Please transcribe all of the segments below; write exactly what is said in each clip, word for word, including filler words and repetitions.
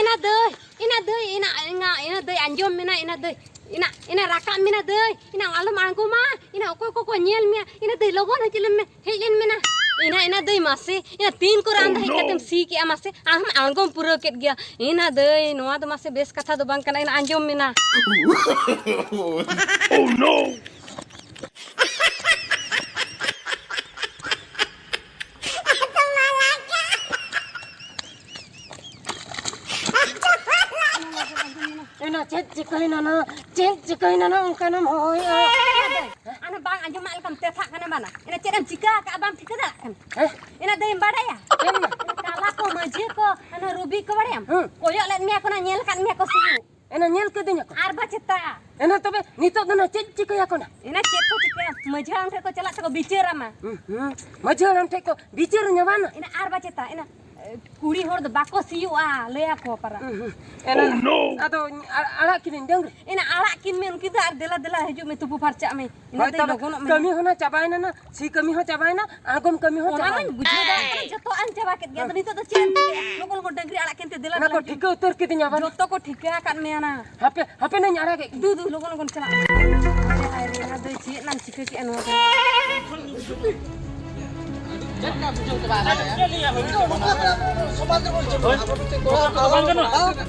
ᱤᱱᱟ ᱫᱟᱹᱭ, ᱤᱱᱟ ᱫᱟᱹᱭ, ᱤᱱᱟ, ᱤᱱᱟ, ᱤᱱᱟ ᱫᱟᱹᱭ, ᱟᱸᱡᱚᱢ ᱢᱮᱱᱟ, ᱤᱱᱟ ᱫᱟᱹᱭ, ᱤᱱᱟ, ᱤᱱᱟ ᱨᱟᱠᱟᱵ ᱢᱮᱱᱟ ᱫᱟᱹᱭ, ᱤᱱᱟ ᱟᱞᱚᱢ ᱟᱬᱜᱚᱢᱟ, ᱤᱱᱟ ᱚᱠᱚᱭ ᱠᱚᱠᱚ ᱧᱮᱞ ᱢᱮᱭᱟ, ᱤᱱᱟ ᱫᱟᱹᱭ, ᱞᱚᱜᱚᱱ ᱦᱤᱡᱩᱜ ᱞᱮᱢ ᱢᱮ, ᱦᱮᱡ ᱞᱮᱱ ᱢᱮᱱᱟ᱾ ᱤᱱᱟ, ᱤᱱᱟ ᱫᱟᱹᱭ, ᱢᱟᱥᱮ, ᱤᱱᱟ ᱛᱤᱱ ᱠᱚᱨᱮ ᱟᱢ ᱫᱚ ᱦᱮᱡ ᱠᱟᱛᱮᱢ ᱥᱤ ᱠᱮᱜᱼᱟ, ᱢᱟᱥᱮ, ᱟᱢ ᱦᱚᱸᱢ ᱟᱬᱜᱚᱢ ᱯᱩᱨᱟᱹᱣ ᱠᱮᱫ ᱜᱮᱭᱟ᱾ ᱤᱱᱟ ᱫᱟᱹᱭ, ᱱᱚᱣᱟ ᱫᱚ ᱢᱟᱥᱮ ᱵᱮᱥ ᱠᱟᱛᱷᱟ ᱫᱚ ᱵᱟᱝ ᱠᱟᱱᱟ, ᱤᱱᱟ ᱟᱸᱡᱚᱢ ᱢᱮᱱᱟ᱾ Oh no! ᱮᱱᱟ ᱪᱮᱫ ᱪᱤᱠᱟᱹᱭᱮᱱᱟ ᱱᱟ? ᱪᱮᱫ ᱪᱤᱠᱟᱹᱭᱮᱱᱟ ᱱᱟ? ᱚᱱᱠᱟᱱᱟᱢ ᱦᱚᱦᱚᱭᱮᱜᱼᱟ᱾ ᱟᱱᱟ ᱵᱟᱝ ᱟᱸᱡᱚᱢᱟᱜ ᱞᱮᱠᱟᱢ ᱛᱮᱛᱷᱟᱜ ᱠᱟᱱᱟ ᱵᱟᱱᱟ᱾ ᱮᱱᱟ ᱪᱮᱫ ᱮᱢ ᱪᱤᱠᱟᱹ ᱟᱠᱟᱜᱼᱟ ᱵᱟᱢ ᱴᱷᱤᱠᱟᱹ ᱫᱟᱲᱮᱭᱟᱜ ᱠᱟᱱᱟ? ᱦᱮᱸ? ᱮᱱᱟ ᱫᱟᱹᱭᱮᱢ ᱵᱟᱲᱟᱭᱟ? ᱪᱮᱫ ᱮᱱᱟ? ᱠᱟᱞᱟ ᱠᱚ, ᱢᱟᱹᱡᱷᱤ ᱠᱚ, ᱟᱱᱟ ᱨᱩᱵᱤ ᱠᱚ ᱵᱟᱲᱟᱭᱟᱢ? ᱦᱮᱸ᱾ ᱠᱚᱭᱚᱜ ᱞᱮᱫ ᱢᱮᱭᱟ ᱠᱚ ᱱᱟ, ᱧᱮᱞ ᱟᱠᱟᱫ ᱢᱮᱭᱟ ᱠᱚ ᱥᱤᱭᱩᱜ᱾ ᱮᱱᱟ ᱧᱮᱞ ᱠᱟᱹᱫᱤᱧᱟ ᱠᱚ᱾ ᱟᱨ ᱵᱟ ᱪᱮᱛᱟ᱾ ᱮᱱᱟ ᱛᱚᱵᱮ ᱱᱤᱛᱚᱜ ᱫᱚ ᱱᱟ ᱪᱮᱫ ᱪᱤᱠᱟᱹᱭᱟᱠᱚ ᱱᱟ? ᱮᱱᱟ ᱪᱮᱫ ᱠᱚ ᱪᱤᱠᱟᱹᱭᱟ? ᱢᱟᱹᱡᱷᱤ ᱦᱟᱲᱟᱢ ᱴᱷᱮᱱ ᱠᱚ ᱪᱟᱞᱟᱜ ᱛᱮᱠᱚ ᱵᱤᱪᱟᱹᱨᱟᱢᱟ᱾ ᱦᱩᱸ, ᱦᱩᱸ᱾ ᱢᱟᱹᱡᱷᱤ ᱦᱟᱲᱟᱢ ᱴᱷᱮᱱ ᱠᱚ ᱵᱤᱪᱟᱹᱨ ᱧᱟᱢᱟ ᱱᱟ? ᱮᱱᱟ ᱟᱨ ᱵᱟ ᱪᱮᱛᱟ, ᱮᱱᱟ, ᱮ, ᱠᱩᱲᱤ ᱦᱚᱲ ᱫᱚ ᱵᱟᱠᱚ ᱥᱤᱭᱳᱜᱼᱟ, ᱞᱟᱹᱭᱟᱠᱚ ᱯᱟᱨᱟ᱾ ᱦᱩᱸ, ᱦᱩᱸ᱾ ᱮᱱᱟ, ᱟᱫᱚ ᱟᱲ-, ᱟᱲᱟᱜ ᱠᱤᱱᱤᱧ ᱰᱟᱹᱝᱨᱤ᱾ ᱮᱱᱟ ᱟᱲᱟᱜ ᱠᱤᱱ ᱢᱮ ᱩᱱᱠᱤᱱ ᱫᱚ ᱟᱨ ᱫᱮᱞᱟ ᱫᱮᱞᱟ ᱦᱤᱡᱩᱜ ᱢᱮ, ᱛᱩᱯᱩ ᱯᱷᱟᱨᱪᱟᱜ ᱢᱮ᱾ ᱤᱱᱟᱹ ᱦᱳᱭ, ᱛᱮ ᱛᱚᱵᱮ ᱞᱚᱜᱚᱱᱚᱜ ᱢᱮ᱾ ᱠᱟᱹᱢᱤ ᱦᱚᱸ ᱱᱟ ᱪᱟᱵᱟᱭᱮᱱᱟ ᱱᱟ, ᱥᱤ ᱠᱟᱹᱢᱤ ᱦᱚᱸ ᱪᱟᱵᱟᱭᱮᱱᱟ, ᱟᱬᱜᱚᱢ ᱠᱟᱹᱢᱤ ᱦᱚᱸ ᱚᱱᱟ ᱪᱟᱵᱟᱭᱮᱱᱟ᱾ ᱢᱟᱧ ᱵᱩᱡᱷᱟᱹᱣ ᱫᱟ, ᱡᱚᱛᱚ ᱟᱢ ᱪᱟᱵᱟ ᱠᱮᱫ ᱜᱮᱭᱟ᱾ ᱟᱫᱚ ᱱᱤᱛᱚᱜ ᱫᱚ ᱪᱮᱫ ᱮᱢ ᱪᱤᱠᱟᱹᱭᱟ? ᱞᱚᱜᱚᱱ ᱞᱚᱜᱚᱱ ᱰᱟᱹᱝᱨᱤ ᱟᱲᱟᱜ ᱠᱤᱱ ᱛᱮ ᱫᱮᱞᱟ ᱚᱱᱟ ᱫᱮᱞᱟ ᱠᱚ ᱦᱤᱡᱩᱜ ᱴᱷᱤᱠᱟᱹ ᱩᱛᱟᱹᱨ ᱠᱤᱫᱤᱧᱟ ᱵᱟᱝ? ᱡᱚᱛᱚ ᱠᱚ ᱴᱷᱤᱠᱟᱹ ᱟᱠᱟᱫ ᱢᱮᱭᱟ ᱱᱟ᱾ ᱦᱟᱯᱮ, ᱦᱟᱯᱮ ᱱᱟᱧ ᱟᱲᱟᱜᱮᱫ ᱠᱤᱱ᱾ ᱫᱩ, ᱫᱩ, ᱞᱚᱜᱚᱱ ᱞᱚᱜᱚᱱ ᱪᱟᱞᱟᱜ ᱢᱮ᱾ ᱦᱟᱭ ᱨᱮ, ᱦᱟᱭ ᱨᱮ, ᱱᱚᱣᱟ ᱫᱚ ᱪᱮᱫ ᱞᱟᱝ ᱪᱤᱠᱟᱹ ᱠᱮᱜᱼᱟ ᱱᱚᱣᱟ ᱫᱚ? ᱪᱮᱫ ᱞᱮᱠᱟ ᱵᱩᱡᱷᱟᱹᱣ ᱪᱟᱵᱟ ᱟᱠᱟᱫ ᱢᱮᱭᱟ? ᱱᱚᱝᱠᱟ ᱫᱚ ᱟᱵᱚ ᱥᱚᱢᱟᱡᱽ ᱨᱮ ᱵᱚᱱ ᱪᱮᱫ ᱠᱚᱣᱟ? ᱟᱵᱚ ᱫᱚ ᱪᱮᱫ ᱠᱚᱣᱟ? ᱱᱚᱝᱠᱟ ᱫᱚ ᱵᱟᱝ ᱜᱟᱱᱚᱜᱼᱟ᱾ ᱦᱮᱸ?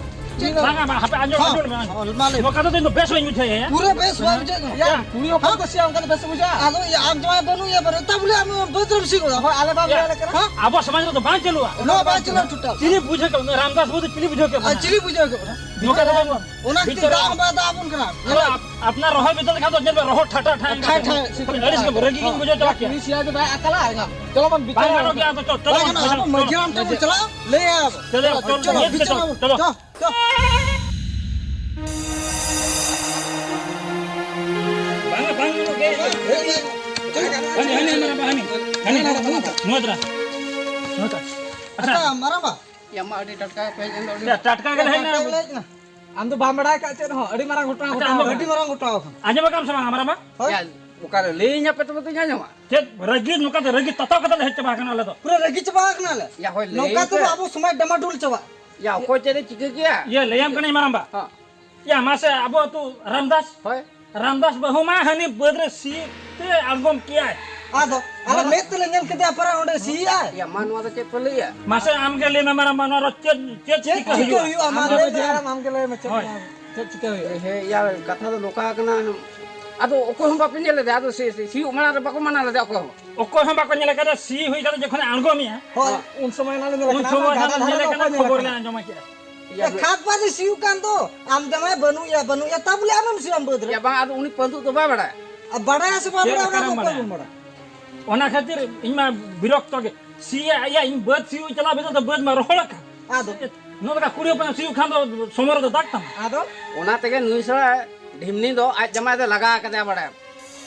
ᱵᱟᱝᱟ, ᱵᱟᱝ, ᱦᱟᱯᱮ, ᱟᱸᱡᱚᱢ, ᱦᱮᱸ, ᱟᱸᱡᱚᱢ ᱢᱮ᱾ ᱦᱮᱸ, ᱢᱟ ᱞᱟᱹᱭ ᱢᱮ᱾ ᱱᱚᱝᱠᱟ ᱫᱚ ᱤᱧ ᱫᱚ ᱵᱮᱥ ᱵᱟᱹᱧ ᱵᱩᱡᱷᱟᱹᱣᱮᱫᱼᱟ᱾ ᱯᱩᱨᱟᱹ ᱵᱮᱥ ᱵᱟᱭ ᱵᱩᱡᱷᱟᱹᱣᱮᱫ ᱠᱟᱱᱟ᱾ ᱭᱟ, ᱠᱩᱲᱤ ᱦᱚᱯᱚᱱ ᱠᱚ ᱥᱮᱭᱟ, ᱚᱱᱠᱟ ᱫᱚ ᱵᱮᱥ ᱵᱩᱡᱷᱟᱹᱜᱼᱟ? ᱟᱫᱚ ᱭᱟ, ᱟᱢ ᱡᱟᱶᱟᱭ ᱵᱟᱹᱱᱩᱜ ᱭᱟ, ᱵᱟᱹᱱᱩᱜ, ᱛᱟ ᱵᱚᱞᱮ ᱟᱢ ᱵᱟᱹᱫᱽ ᱨᱮᱢ ᱥᱤ ᱜᱚᱫᱟ᱾ ᱦᱳᱭ, ᱟᱞᱮ ᱵᱟᱢ ᱭᱟ, ᱞᱟᱹᱭ ᱟᱞᱮ ᱠᱟᱱᱟ᱾ ᱦᱮᱸ? ᱟᱵᱚ ᱥᱚᱢᱟᱡᱽ ᱨᱮᱫᱚ ᱵᱟᱝ ᱪᱟᱹᱞᱩᱜᱼᱟ᱾ ᱱᱚᱣᱟ ᱵᱟᱝ ᱪᱟᱹᱞᱩᱜᱼᱟ, ᱴᱳᱴᱟᱞ᱾ ᱪᱤᱞᱤ ᱵᱩᱡᱷᱟᱹᱣ ᱠᱮᱫ ᱵᱚᱱᱟ? ᱨᱟᱢᱫᱟᱥ ᱵᱟᱹᱵᱩ ᱫᱚ ᱪᱤᱞᱤ ᱵᱩᱡᱷᱟᱹᱣ ᱠᱮᱫ ᱵᱚᱱᱟ? ᱟᱨ ᱪᱤᱞᱤ ᱵᱩᱡᱷᱟᱹᱣ ᱠᱮᱫ ᱵᱚᱱᱟ? ᱵᱤᱪᱟᱹᱨ ᱟᱫᱚ ᱟᱵᱚᱱ ᱠᱟᱱᱟ᱾ ᱟᱫᱚ ᱟᱯ-, ᱟᱯᱱᱟᱨ ᱨᱚᱦᱚᱭ ᱵᱤᱫᱟᱹᱞ ᱞᱮᱠᱷᱟᱱ ᱫᱚ ᱧᱮᱞ ᱢᱮ, ᱨᱚᱦᱚᱲ ᱴᱷᱟᱴᱟ ᱴᱷᱟᱴᱟ ᱴᱷᱟᱴᱟ ᱮᱱᱠᱷᱟᱱ᱾ ᱴᱷᱟᱴᱟ, ᱥᱤᱛᱩᱝ ᱟᱹᱲᱤᱥ ᱜᱮ ᱨᱟᱹᱜᱤ ᱜᱮᱢ ᱵᱩᱡᱷᱟᱹᱣ ᱪᱟᱵᱟ ᱠᱮᱭᱟ᱾ ᱯᱩᱞᱤᱥ ᱭᱟ ᱫᱚ ᱵᱟᱭ ᱟᱠᱟᱞᱟ, ᱮᱱᱠᱷᱟᱱ᱾ ᱪᱚᱞᱚ ᱵᱚᱱ ᱵᱟᱝ ᱵᱤᱪᱟᱹᱨ ᱜᱟᱱᱚᱜ ᱟᱵᱚᱱ᱾ ᱜᱮᱭᱟ, ᱟᱫᱚ ᱪᱚ-, ᱪᱚᱞᱚ ᱵᱟᱝ ᱵᱚᱱ ᱜᱟᱱᱚᱜᱼᱟ, ᱟᱵᱚ ᱵᱤᱪᱟᱹᱨ ᱢᱟᱹᱡᱷᱤ ᱦᱟᱲᱟᱢ ᱴᱷᱮᱱ ᱵᱚᱱ ᱪᱟᱞᱟᱜᱼᱟ, ᱞᱟᱹᱭ ᱟᱭᱟ ᱵᱚᱱ᱾ ᱪᱚᱞᱚ, ᱪᱚᱞᱚ, ᱪᱚᱞᱚ, ᱱᱤᱛ ᱜᱮ ᱵᱤᱪᱟᱹᱨ ᱪᱚᱞᱚ, ᱟᱵᱚᱱ᱾ ᱪᱚ᱾ ᱪᱚ᱾ ᱵᱟᱝᱟ, ᱵᱟᱝ ᱜᱟᱱᱚᱜ ᱜᱮᱭᱟ᱾ ᱦᱟᱹᱱᱤ, ᱦᱟᱹᱱᱤ, ᱦᱟᱹᱱᱤ, ᱦᱟᱹᱱᱤ, ᱦᱟᱹᱱᱤ, ᱱᱚᱣᱟ ᱫᱚ᱾ ᱱᱚᱣᱟ ᱫᱚ᱾ ᱟᱪᱪᱷᱟ᱾ ᱟᱪᱪᱷᱟ, ᱢᱟᱨᱟᱝᱵᱟ᱾ ᱭᱟ, ᱢᱟ, ᱟᱹᱰᱤ ᱴᱟᱴᱠᱟ ᱯᱮ ᱦᱮᱡ ᱮᱱ ᱫᱚ, ᱟᱹᱰᱤ ᱭᱟ, ᱴᱟᱴᱠᱟ ᱜᱮ ᱦᱮᱡ ᱮᱱᱟ᱾ ᱴᱟᱴᱠᱟ ᱜᱮ ᱦᱮᱡ ᱮᱱᱟ᱾ ᱟᱢ ᱫᱚ ᱵᱟᱢ ᱵᱟᱲᱟᱭ ᱠᱟᱜ ᱪᱮᱫ ᱦᱚᱸ, ᱟᱹᱰᱤ ᱢᱟᱨᱟᱝ ᱜᱷᱚᱴᱚᱱᱟ ᱟᱪᱪᱷᱟ, ᱜᱷᱚᱴᱟᱣ ᱟᱸᱡᱚᱢ ᱟᱠᱟᱱᱟ᱾ ᱟᱹᱰᱤ ᱢᱟᱨᱟᱝ ᱜᱷᱚᱴᱚᱱᱟ ᱟᱠᱟᱱᱟ᱾ ᱟᱸᱡᱚᱢ ᱟᱠᱟᱫ ᱟᱢ ᱥᱮ ᱵᱟᱝ, ᱢᱟᱨᱟᱝᱵᱟ? ᱦᱳᱭ᱾ ᱭᱟ, ᱚᱠᱟᱨᱮ ᱞᱟᱹᱭᱟᱹᱧ ᱟᱯᱮ ᱛᱚᱵᱮ ᱛᱚᱧ ᱟᱸᱡᱚᱢᱟ᱾ ᱪᱮᱫ ᱨᱟᱹᱜᱤ, ᱱᱚᱝᱠᱟ ᱫᱚ ᱨᱟᱹᱜᱤ ᱛᱟᱛᱟᱣ ᱠᱟᱛᱮ ᱞᱮ ᱦᱮᱡ ᱪᱟᱵᱟ ᱟᱠᱟᱱᱟ ᱟᱞᱮ ᱫᱚ᱾ ᱯᱩᱨᱟᱹ ᱨᱟᱹᱜᱤ ᱪᱟᱵᱟ ᱟᱠᱟᱱᱟᱞᱮ᱾ ᱭᱟ, ᱦᱳᱭ, ᱞᱟᱹᱭ ᱱᱚᱝᱠᱟ ᱛᱮᱫᱚ ᱯᱮ᱾ ᱟᱵᱚ ᱥᱚᱢᱟᱡᱽ ᱰᱟᱢᱟᱰᱳᱞ ᱪᱟᱵᱟᱜ᱾ ᱭᱟ, ᱚᱠᱚᱭ ᱪᱮᱫ ᱮ ᱪᱤᱠᱟᱹ ᱠᱮᱭᱟ? ᱤᱭᱟᱹ, ᱞᱟᱹᱭᱟᱢ ᱠᱟᱹᱱᱟᱹᱧ ᱢᱟᱨᱟᱝᱵᱟ᱾ ᱦᱚᱸ᱾ ᱭᱟ, ᱢᱟᱥᱮ, ᱟᱵᱚ ᱟᱹᱛᱩ ᱨᱟᱢᱫᱟᱥ᱾ ᱦᱳᱭ᱾ ᱨᱟᱢᱫᱟᱥ ᱵᱟᱹᱦᱩ ᱢᱟ ᱦᱟᱹᱱᱤ ᱵᱟᱹᱫᱽ ᱨᱮ ᱥᱤ ᱛᱮ ᱟᱬᱜᱚᱢ ᱠᱮᱜᱼᱟᱭ᱾ ᱟᱫᱚ ᱟᱞᱮ ᱢᱮᱫ ᱛᱮᱞᱮ ᱧᱮᱞ ᱠᱮᱫᱮᱭᱟ ᱯᱟᱨᱟ ᱚᱸᱰᱮ ᱥᱤᱭᱮᱜᱼᱟᱭ᱾ ᱭᱟ, ᱢᱟ, ᱱᱚᱣᱟ ᱫᱚ ᱪᱮᱫ ᱯᱮ ᱞᱟᱹᱭᱟ? ᱢᱟᱥᱮ, ᱟᱢ ᱜᱮ ᱞᱟᱹᱭ ᱢᱮ ᱢᱟᱨᱟᱝᱵᱟ, ᱱᱚᱣᱟ ᱨᱮ ᱪᱮᱫ, ᱪᱮᱫ ᱪᱮᱫ ᱪᱤᱠᱟᱹ ᱪᱤᱠᱟᱹ ᱦᱩᱭᱩᱜᱼᱟ? ᱦᱩᱭᱩᱜᱼᱟ? ᱢᱟ ᱟᱢ ᱞᱟᱹᱭ ᱜᱮ ᱢᱮ, ᱞᱟᱹᱭ ᱢᱮ, ᱪᱮᱫ ᱦᱳᱭ᱾ ᱪᱮᱫ ᱪᱤᱠᱟᱹ ᱦᱩᱭᱩᱜᱼᱟ? ᱦᱮᱸ, ᱭᱟ, ᱠᱟᱛᱷᱟ ᱫᱚ ᱱᱚᱝᱠᱟ ᱠᱟᱱᱟ, ᱟᱫᱚ ᱚᱠᱚᱭ ᱦᱚᱸ ᱵᱟᱯᱮ ᱧᱮᱞ ᱞᱮᱫᱟ, ᱟᱫᱚ ᱥᱤ-, ᱥᱤ-, ᱥᱤᱭᱳᱜ ᱢᱟᱲᱟᱝ ᱨᱮ ᱵᱟᱠᱚ ᱢᱟᱱᱟ ᱞᱮᱫᱟ ᱚᱠᱚᱭ ᱦᱚᱸ᱾ ᱚᱠᱚᱭ ᱦᱚᱸ ᱵᱟᱠᱚ ᱧᱮᱞ ᱟᱠᱟᱫᱟ, ᱥᱤ ᱦᱩᱭ ᱠᱟᱛᱮ ᱡᱚᱠᱷᱚᱱᱮ ᱟᱬᱜᱚᱢᱮᱭᱟ, ᱦᱳᱭ, ᱩᱱ ᱥᱚᱢᱚᱭ ᱱᱟᱞᱮ ᱧᱮᱞ ᱩᱱ ᱠᱟᱱᱟ, ᱥᱚᱢᱚᱭ ᱜᱟᱰᱟ ᱱᱟᱞᱮ ᱫᱷᱟᱨᱮ ᱧᱮᱞ ᱨᱮ ᱠᱟᱱᱟ, ᱚᱠᱚᱭ ᱧᱮᱞ ᱠᱷᱚᱵᱚᱨ ᱞᱮ ᱠᱟᱱᱟ? ᱟᱸᱡᱚᱢ ᱠᱮᱫᱟ᱾ ᱭᱟ, ᱮ, ᱠᱷᱟᱫ ᱯᱟᱫ ᱮ ᱥᱤᱭᱳᱜ ᱠᱟᱱ ᱫᱚ, ᱟᱢ ᱡᱟᱢᱟᱭ ᱵᱟᱹᱱᱩᱜ ᱭᱟ, ᱵᱟᱹᱱᱩᱜ ᱭᱟ, ᱛᱟ ᱵᱚᱞᱮ ᱟᱢᱮᱢ ᱥᱤᱭᱟᱢ ᱵᱟᱹᱫᱽ ᱨᱮ᱾ ᱭᱟ, ᱵᱟᱝ, ᱟᱫᱚ ᱩᱱᱤ ᱯᱟᱹᱱᱛᱩ ᱫᱚ ᱵᱟᱭ ᱵᱟᱲᱟᱭᱟ᱾ ᱟᱨ ᱵᱟᱲᱟᱭᱟ ᱥᱮ ᱵᱟᱭ ᱪᱮᱫ ᱵᱟᱲᱟᱭᱟ, ᱚᱱᱟ ᱞᱮᱠᱟᱱᱟᱢ ᱠᱚ ᱚᱠᱚᱭ ᱵᱟᱲᱟᱭᱟ? ᱵᱚᱱ ᱵᱟᱲᱟᱭᱟ? ᱚᱱᱟ ᱠᱷᱟᱹᱛᱤᱨ ᱤᱧ ᱢᱟ ᱵᱤᱨᱚᱠᱛᱚ ᱜᱮ᱾ ᱥᱤᱭᱟ, ᱭᱟ, ᱤᱧ ᱵᱟᱹᱫᱽ ᱥᱤᱭᱳᱜ ᱤᱧ ᱪᱟᱞᱟᱜ ᱵᱮᱫᱚ ᱫᱚ ᱵᱟᱹᱫᱽ ᱢᱟ ᱨᱚᱦᱚᱲ ᱟᱠᱟᱱ᱾ ᱟᱫᱚ? ᱱᱚᱣᱟ ᱞᱮᱠᱟ ᱠᱩᱲᱤ ᱦᱚᱯᱚᱱ ᱥᱤᱭᱳᱜ ᱠᱷᱟᱱ ᱫᱚ ᱥᱚᱢᱚᱭ ᱨᱮᱫᱚ ᱫᱟᱜᱽ ᱛᱟᱢᱟ᱾ ᱟᱫᱚ? ᱚᱱᱟ ᱛᱮᱜᱮ ᱱᱩᱭ ᱥᱟᱞᱟ ᱰᱷᱤᱢᱱᱤ ᱫᱚ ᱟᱡ ᱡᱟᱢᱟᱭ ᱫᱚ ᱞᱟᱜᱟ ᱟᱠᱟᱫᱮᱭᱟ ᱵᱟᱲᱟᱭᱟᱢ᱾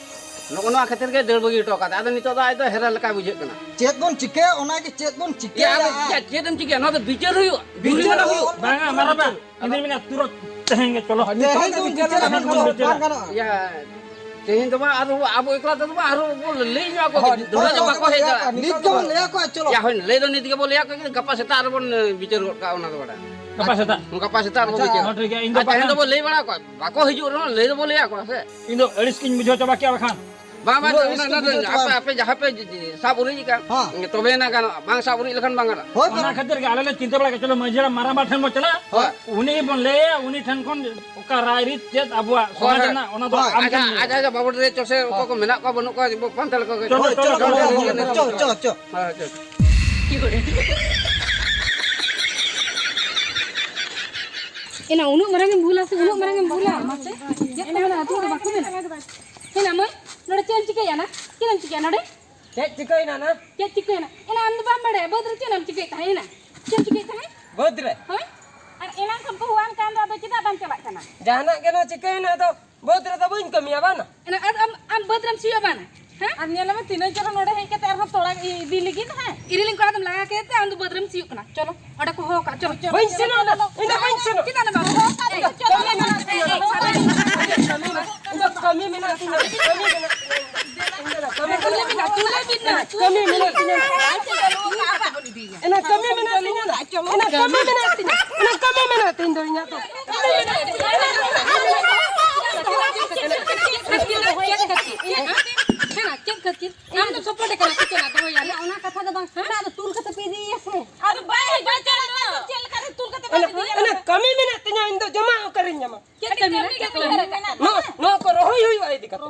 ᱱᱚᱜᱼᱚ ᱱᱚᱣᱟ ᱠᱷᱟᱹᱛᱤᱨ ᱜᱮ ᱫᱟᱹᱲ ᱵᱟᱹᱜᱤ ᱦᱚᱴᱚ ᱠᱟᱫᱟ᱾ ᱟᱫᱚ ᱱᱤᱛᱚᱜ ᱫᱚ ᱟᱡ ᱫᱚ ᱦᱮᱨᱟ ᱞᱮᱠᱟᱭ ᱵᱩᱡᱷᱟᱹᱜ ᱠᱟᱱᱟ᱾ ᱪᱮᱫ ᱵᱚᱱ ᱪᱤᱠᱟᱹᱭᱟ, ᱚᱱᱟ ᱜᱮ ᱪᱮᱫ ᱵᱚᱱ ᱭᱟ, ᱪᱤᱠᱟᱹᱭᱟ? ᱟᱫᱚ ᱪᱮᱫ, ᱪᱮᱫ ᱮᱢ ᱪᱤᱠᱟᱹᱭᱟ? ᱱᱚᱣᱟ ᱫᱚ ᱵᱤᱪᱟᱹᱨ ᱦᱩᱭᱩᱜᱼᱟ᱾ ᱵᱤᱪᱟᱹᱨ ᱦᱩᱭᱩᱜᱼᱟ᱾ ᱵᱟᱝᱟ, ᱢᱟᱨᱟᱝᱵᱟ, ᱤᱧ ᱫᱩᱧ ᱢᱮᱱᱟ ᱛᱩᱨᱟᱹᱛ ᱛᱮᱦᱮᱧ ᱜᱮ ᱪᱚᱞᱚ᱾ ᱛᱮᱦᱮᱧ ᱫᱚ ᱵᱤᱪᱟᱹᱨ ᱛᱮᱦᱮᱧ ᱵᱚᱱ ᱵᱤᱪᱟᱹᱨᱟ᱾ ᱵᱟᱝ ᱜᱟᱱᱚᱜᱼᱟ᱾ ᱭᱟ, ᱛᱮᱦᱮᱧ ᱫᱚ ᱵᱟᱝ, ᱟᱨᱦᱚᱸ ᱟᱵᱚ ᱮᱠᱞᱟ ᱛᱮᱫᱚ ᱵᱟᱝ, ᱟᱨᱦᱚᱸ ᱵᱚᱱ ᱞᱟᱹᱭ ᱧᱚᱜ ᱟᱠᱚᱣᱟ᱾ ᱦᱳᱭ, ᱫᱚᱢᱮ ᱫᱚ ᱵᱟᱠᱚ ᱦᱮᱡ ᱫᱟᱲᱮᱭᱟᱜᱼᱟ᱾ ᱱᱤᱛ ᱜᱮᱵᱚᱱ ᱞᱟᱹᱭ ᱟᱠᱚᱣᱟ, ᱪᱚᱞᱚ᱾ ᱭᱟ, ᱦᱳᱭ, ᱞᱟᱹᱭ ᱫᱚ ᱱᱤᱛ ᱜᱮᱵᱚᱱ ᱞᱟᱹᱭ ᱟᱠᱚᱣᱟ, ᱠᱤᱱᱛᱩ ᱜᱟᱯᱟ ᱥᱮᱛᱟᱜ ᱨᱮᱵᱚᱱ, ᱮ, ᱵᱤᱪᱟᱹᱨ ᱜᱚᱫ ᱠᱟᱜᱼᱟ ᱚᱱᱟ ᱫᱚ ᱵᱟᱲᱟᱭ᱾ ᱜᱟᱯᱟ ᱥᱮᱛᱟᱜ? ᱜᱟᱯᱟ ᱥᱮᱛᱟᱜ ᱨᱮᱵᱚᱱ ᱟᱪᱪᱷᱟ, ᱵᱤᱪᱟᱹᱨᱟ᱾ ᱦᱚᱸ, ᱴᱷᱤᱠ ᱜᱮᱭᱟ, ᱤᱧ ᱫᱚ ᱟᱨ ᱛᱮᱦᱮᱧ ᱵᱟᱠᱷᱟᱱ ᱫᱚᱵᱚᱱ ᱞᱟᱹᱭ ᱵᱟᱲᱟ ᱟᱠᱚᱣᱟ, ᱵᱟᱠᱚ ᱦᱤᱡᱩᱜ ᱨᱮᱦᱚᱸ ᱞᱟᱹᱭ ᱫᱚᱵᱚᱱ ᱞᱟᱹᱭ ᱟᱠᱚᱣᱟ ᱥᱮ᱾ ᱤᱧ ᱫᱚ ᱟᱹᱲᱤᱥ ᱜᱤᱧ ᱵᱩᱡᱷᱟᱹᱣ ᱪᱟᱵᱟ ᱠᱮᱜᱼᱟ ᱵᱟᱠᱷᱟᱱ᱾ ᱵᱟᱝ, ᱵᱟᱝ, ᱯᱩᱨᱟᱹ ᱚᱱᱟ, ᱤᱥᱠᱩᱞ ᱚᱱᱟ ᱫᱚ ᱵᱩᱡᱷᱟᱹᱣ ᱪᱟᱵᱟ᱾ ᱟᱯᱮ, ᱟᱯᱮ ᱡᱟᱦᱟᱸ ᱯᱮ ᱥᱟᱵ ᱩᱨᱤᱡ ᱟᱠᱟᱫ, ᱦᱮᱸ᱾ ᱛᱚᱵᱮ ᱮᱱᱟ ᱜᱟᱱᱚᱜᱼᱟ, ᱵᱟᱝ ᱥᱟᱵ ᱩᱨᱤᱡ ᱞᱮᱠᱷᱟᱱ ᱵᱟᱝ ᱜᱟᱱᱚᱜᱼᱟ᱾ ᱦᱳᱭ, ᱚᱱᱟ ᱵᱟᱝ᱾ ᱠᱷᱟᱹᱛᱤᱨ ᱜᱮ ᱟᱞᱮ ᱞᱮ ᱪᱤᱱᱛᱟᱹ ᱵᱟᱲᱟ ᱠᱮᱫᱟ, ᱪᱚᱞᱚ ᱢᱟᱹᱡᱷᱤ ᱦᱟᱲᱟᱢ ᱢᱟᱨᱟᱝᱵᱟ ᱴᱷᱮᱱ ᱵᱚᱱ ᱪᱟᱞᱟᱜᱼᱟ, ᱦᱳᱭ᱾ ᱩᱱᱤ ᱵᱚᱱ ᱞᱟᱹᱭᱟ, ᱩᱱᱤ ᱴᱷᱮᱱ ᱠᱷᱚᱱ ᱚᱠᱟ ᱨᱟᱭ ᱨᱤᱛ ᱪᱮᱫ ᱟᱵᱚᱣᱟᱜ ᱦᱳᱭ, ᱥᱚᱢᱟᱡᱽ ᱦᱳᱭ᱾ ᱨᱮᱱᱟᱜ, ᱚᱱᱟ ᱫᱚ ᱦᱳᱭ᱾ ᱟᱢ ᱟᱪᱪᱷᱟ, ᱴᱷᱮᱱ ᱟᱪᱪᱷᱟ, ᱟᱪᱪᱷᱟ, ᱵᱟᱵᱚ ᱨᱮ ᱪᱚ ᱥᱮ ᱚᱠᱚᱭ ᱠᱚ ᱢᱮᱱᱟᱜ ᱠᱚᱣᱟ, ᱵᱟᱹᱱᱩᱜ ᱠᱚᱣᱟ, ᱵᱚ ᱯᱟᱱᱛᱮ ᱞᱮᱠᱚ ᱜᱮ᱾ ᱪᱚᱞᱚ, ᱪᱚᱞᱚ, ᱪᱚᱞᱚ, ᱪᱚᱞᱚ, ᱪᱚᱞᱚ, ᱪᱚᱞᱚ, ᱪᱚᱞᱚ, ᱪᱚᱞᱚ᱾ ᱦᱳᱭ, ᱪᱚᱞᱚ᱾ ᱮᱱᱟ ᱩᱱᱟᱹᱜ ᱢᱟᱨᱟᱝ ᱮᱢ ᱵᱷᱩᱞᱟ ᱥᱮ ᱩᱱᱟᱹᱜ ᱢᱟᱨᱟᱝ ᱮᱢ ᱵᱷᱩᱞᱟ? ᱢᱟᱥᱮ, ᱪᱮᱫ ᱠᱚ ᱢᱮᱱᱟ? ᱟᱹᱛᱩ ᱨᱮ ᱵᱟᱠᱚ ᱢᱮᱱᱟ᱾ ᱦᱮᱱᱟ ᱢᱟᱹᱭ, ᱱᱚᱰᱮ ᱪᱮᱫ ᱮᱢ ᱪᱤᱠᱟᱹᱭᱟ ᱱᱟ? ᱪᱮᱫ ᱮᱢ ᱪᱤᱠᱟᱹᱭᱟ ᱱᱚᱰᱮ? ᱪᱮᱫ ᱪᱤᱠᱟᱹᱭᱮᱱᱟ ᱱᱟ? ᱪᱮᱫ ᱪᱤᱠᱟᱹᱭᱮᱱᱟ? ᱮᱱᱟ ᱟᱢ ᱫᱚ ᱵᱟᱢ ᱵᱟᱲᱟᱭᱟ, ᱵᱟᱹᱫᱽ ᱨᱮ ᱪᱮᱫ ᱮᱢ ᱪᱤᱠᱟᱹᱭᱮᱫ ᱛᱟᱦᱮᱸ ᱮᱱᱟ? ᱪᱮᱫ ᱮᱢ ᱪᱤᱠᱟᱹᱭᱮᱫ ᱛᱟᱦᱮᱸ? ᱵᱟᱹᱫᱽ ᱨᱮ᱾ ᱦᱳᱭ? ᱟᱨ ᱮᱱᱟᱝ ᱠᱷᱚᱱ ᱠᱚ ᱦᱚᱦᱚᱣᱟᱢ ᱠᱟᱱ ᱫᱚ, ᱟᱫᱚ ᱪᱮᱫᱟᱜ ᱵᱟᱢ ᱪᱟᱞᱟᱜ ᱠᱟᱱᱟ? ᱡᱟᱦᱟᱱᱟᱜ ᱜᱮ ᱱᱟ ᱪᱤᱠᱟᱹᱭᱮᱱᱟ, ᱟᱫᱚ ᱵᱟᱹᱫᱽ ᱨᱮᱫᱚ ᱵᱟᱹᱧ ᱠᱟᱹᱢᱤᱭᱟ, ᱵᱟᱝ ᱱᱟ? ᱮᱱᱟ ᱟᱨ ᱟᱢ, ᱟᱢ ᱵᱟᱹᱫᱽ ᱨᱮᱢ ᱥᱤᱭᱳᱜ, ᱵᱟᱝ ᱱᱟ? ᱦᱮᱸ? ᱟᱨ ᱧᱮᱞ ᱢᱮ, ᱛᱤᱱᱟᱹᱜ ᱪᱚᱨᱚ ᱱᱚᱰᱮ ᱦᱮᱡ ᱠᱟᱛᱮ ᱟᱨᱦᱚᱸ ᱛᱚᱲᱟ ᱤ-, ᱤᱫᱤ ᱞᱟᱹᱜᱤᱫ, ᱦᱮᱸ? ᱤᱨᱤᱞᱤᱧ ᱠᱚᱲᱟ ᱫᱚᱢ ᱞᱟᱜᱟ ᱠᱮᱫ ᱛᱮ ᱟᱢ ᱫᱚ ᱵᱟᱹᱫᱽ ᱨᱮᱢ ᱥᱤᱭᱳᱜ ᱠᱟᱱᱟ᱾ ᱪᱚᱞᱚ, ᱚᱸᱰᱮ ᱠᱚ ᱦᱚᱦᱚ ᱠᱟᱜᱼᱟ, ᱪᱚᱞᱚ, ᱪᱚᱞᱚ᱾ ᱵᱟᱹᱧ ᱥᱮᱱᱚᱜᱼᱟ ᱱᱟ, ᱤᱧ ᱫᱚ ᱵᱟᱹᱧ ᱥᱮᱱᱚᱜᱼᱟ᱾ ᱪᱮᱫᱟᱜ ᱮᱢ ᱵᱟᱢ ᱦᱚᱦᱚ ᱠᱟᱜ ᱞᱮᱭᱟ? ᱪᱚᱞᱚ, ᱪᱚᱞᱚ, ᱪᱚᱞᱚ, ᱪᱚᱞᱚ, ᱪᱚᱞᱚ᱾ ᱤᱧ ᱫᱚ ᱠᱟᱹᱢᱤ ᱢᱮᱱᱟᱜ ᱛᱤᱧᱟ, ᱠᱟᱹᱢᱤ ᱢᱮᱱᱟᱜ ᱛᱤᱧᱟ᱾ ᱤᱧ ᱫᱚ ᱠᱟᱹᱢᱤ ᱢᱮᱱᱟᱜ ᱛᱤᱧᱟ᱾ ᱤᱧ ᱫᱚ ᱠᱟᱹᱢᱤ ᱢᱮᱱᱟᱜ ᱛᱤᱧᱟ᱾ ᱤᱧ ᱫᱚ ᱠᱟᱹᱢᱤ ᱢᱮᱱᱟᱜ ᱛᱤᱧᱟ᱾ ᱛᱮᱦᱮᱧ ᱫᱚ ᱤᱧᱟᱹᱜ ᱫᱚ ᱪᱮᱫ ᱠᱷᱟᱹᱛᱤᱨ? ᱟᱢ ᱫᱚ ᱥᱚᱯᱚᱴ ᱠᱟᱱᱟ ᱥᱮ ᱪᱮᱫ? ᱫᱚᱦᱚᱭᱟᱞᱮ᱾ ᱚᱱᱟ ᱠᱟᱛᱷᱟ ᱫᱚ ᱵᱟᱝ, ᱚᱱᱟ ᱫᱚ ᱛᱩᱞ ᱠᱟᱛᱮ ᱯᱮ ᱤᱫᱤᱭᱮᱭᱟ ᱥᱮ? ᱟᱫᱚ ᱵᱟᱭ ᱦᱤᱡᱩᱜ ᱪᱮᱫ ᱞᱮᱠᱟ ᱨᱮ ᱛᱩᱞ ᱠᱟᱛᱮ ᱯᱮ ᱚᱱᱟ, ᱤᱫᱤᱭᱮᱭᱟ? ᱚᱱᱟ ᱠᱟᱹᱢᱤ ᱢᱮᱱᱟᱜ ᱛᱤᱧᱟ, ᱤᱧ ᱫᱚ ᱡᱚᱢᱟᱜ ᱚᱠᱟᱨᱤᱧ ᱧᱟᱢᱟ? ᱪᱮᱫ ᱠᱟᱹᱢᱤ ᱢᱮᱱᱟᱜ ᱛᱟᱯᱮᱭᱟ? ᱱᱚᱣᱟ, ᱱᱚᱣᱟ ᱠᱚ ᱨᱚᱦᱚᱭ ᱦᱩᱭᱩᱜᱼᱟ ᱤᱫᱤ ᱠᱟᱛᱮ᱾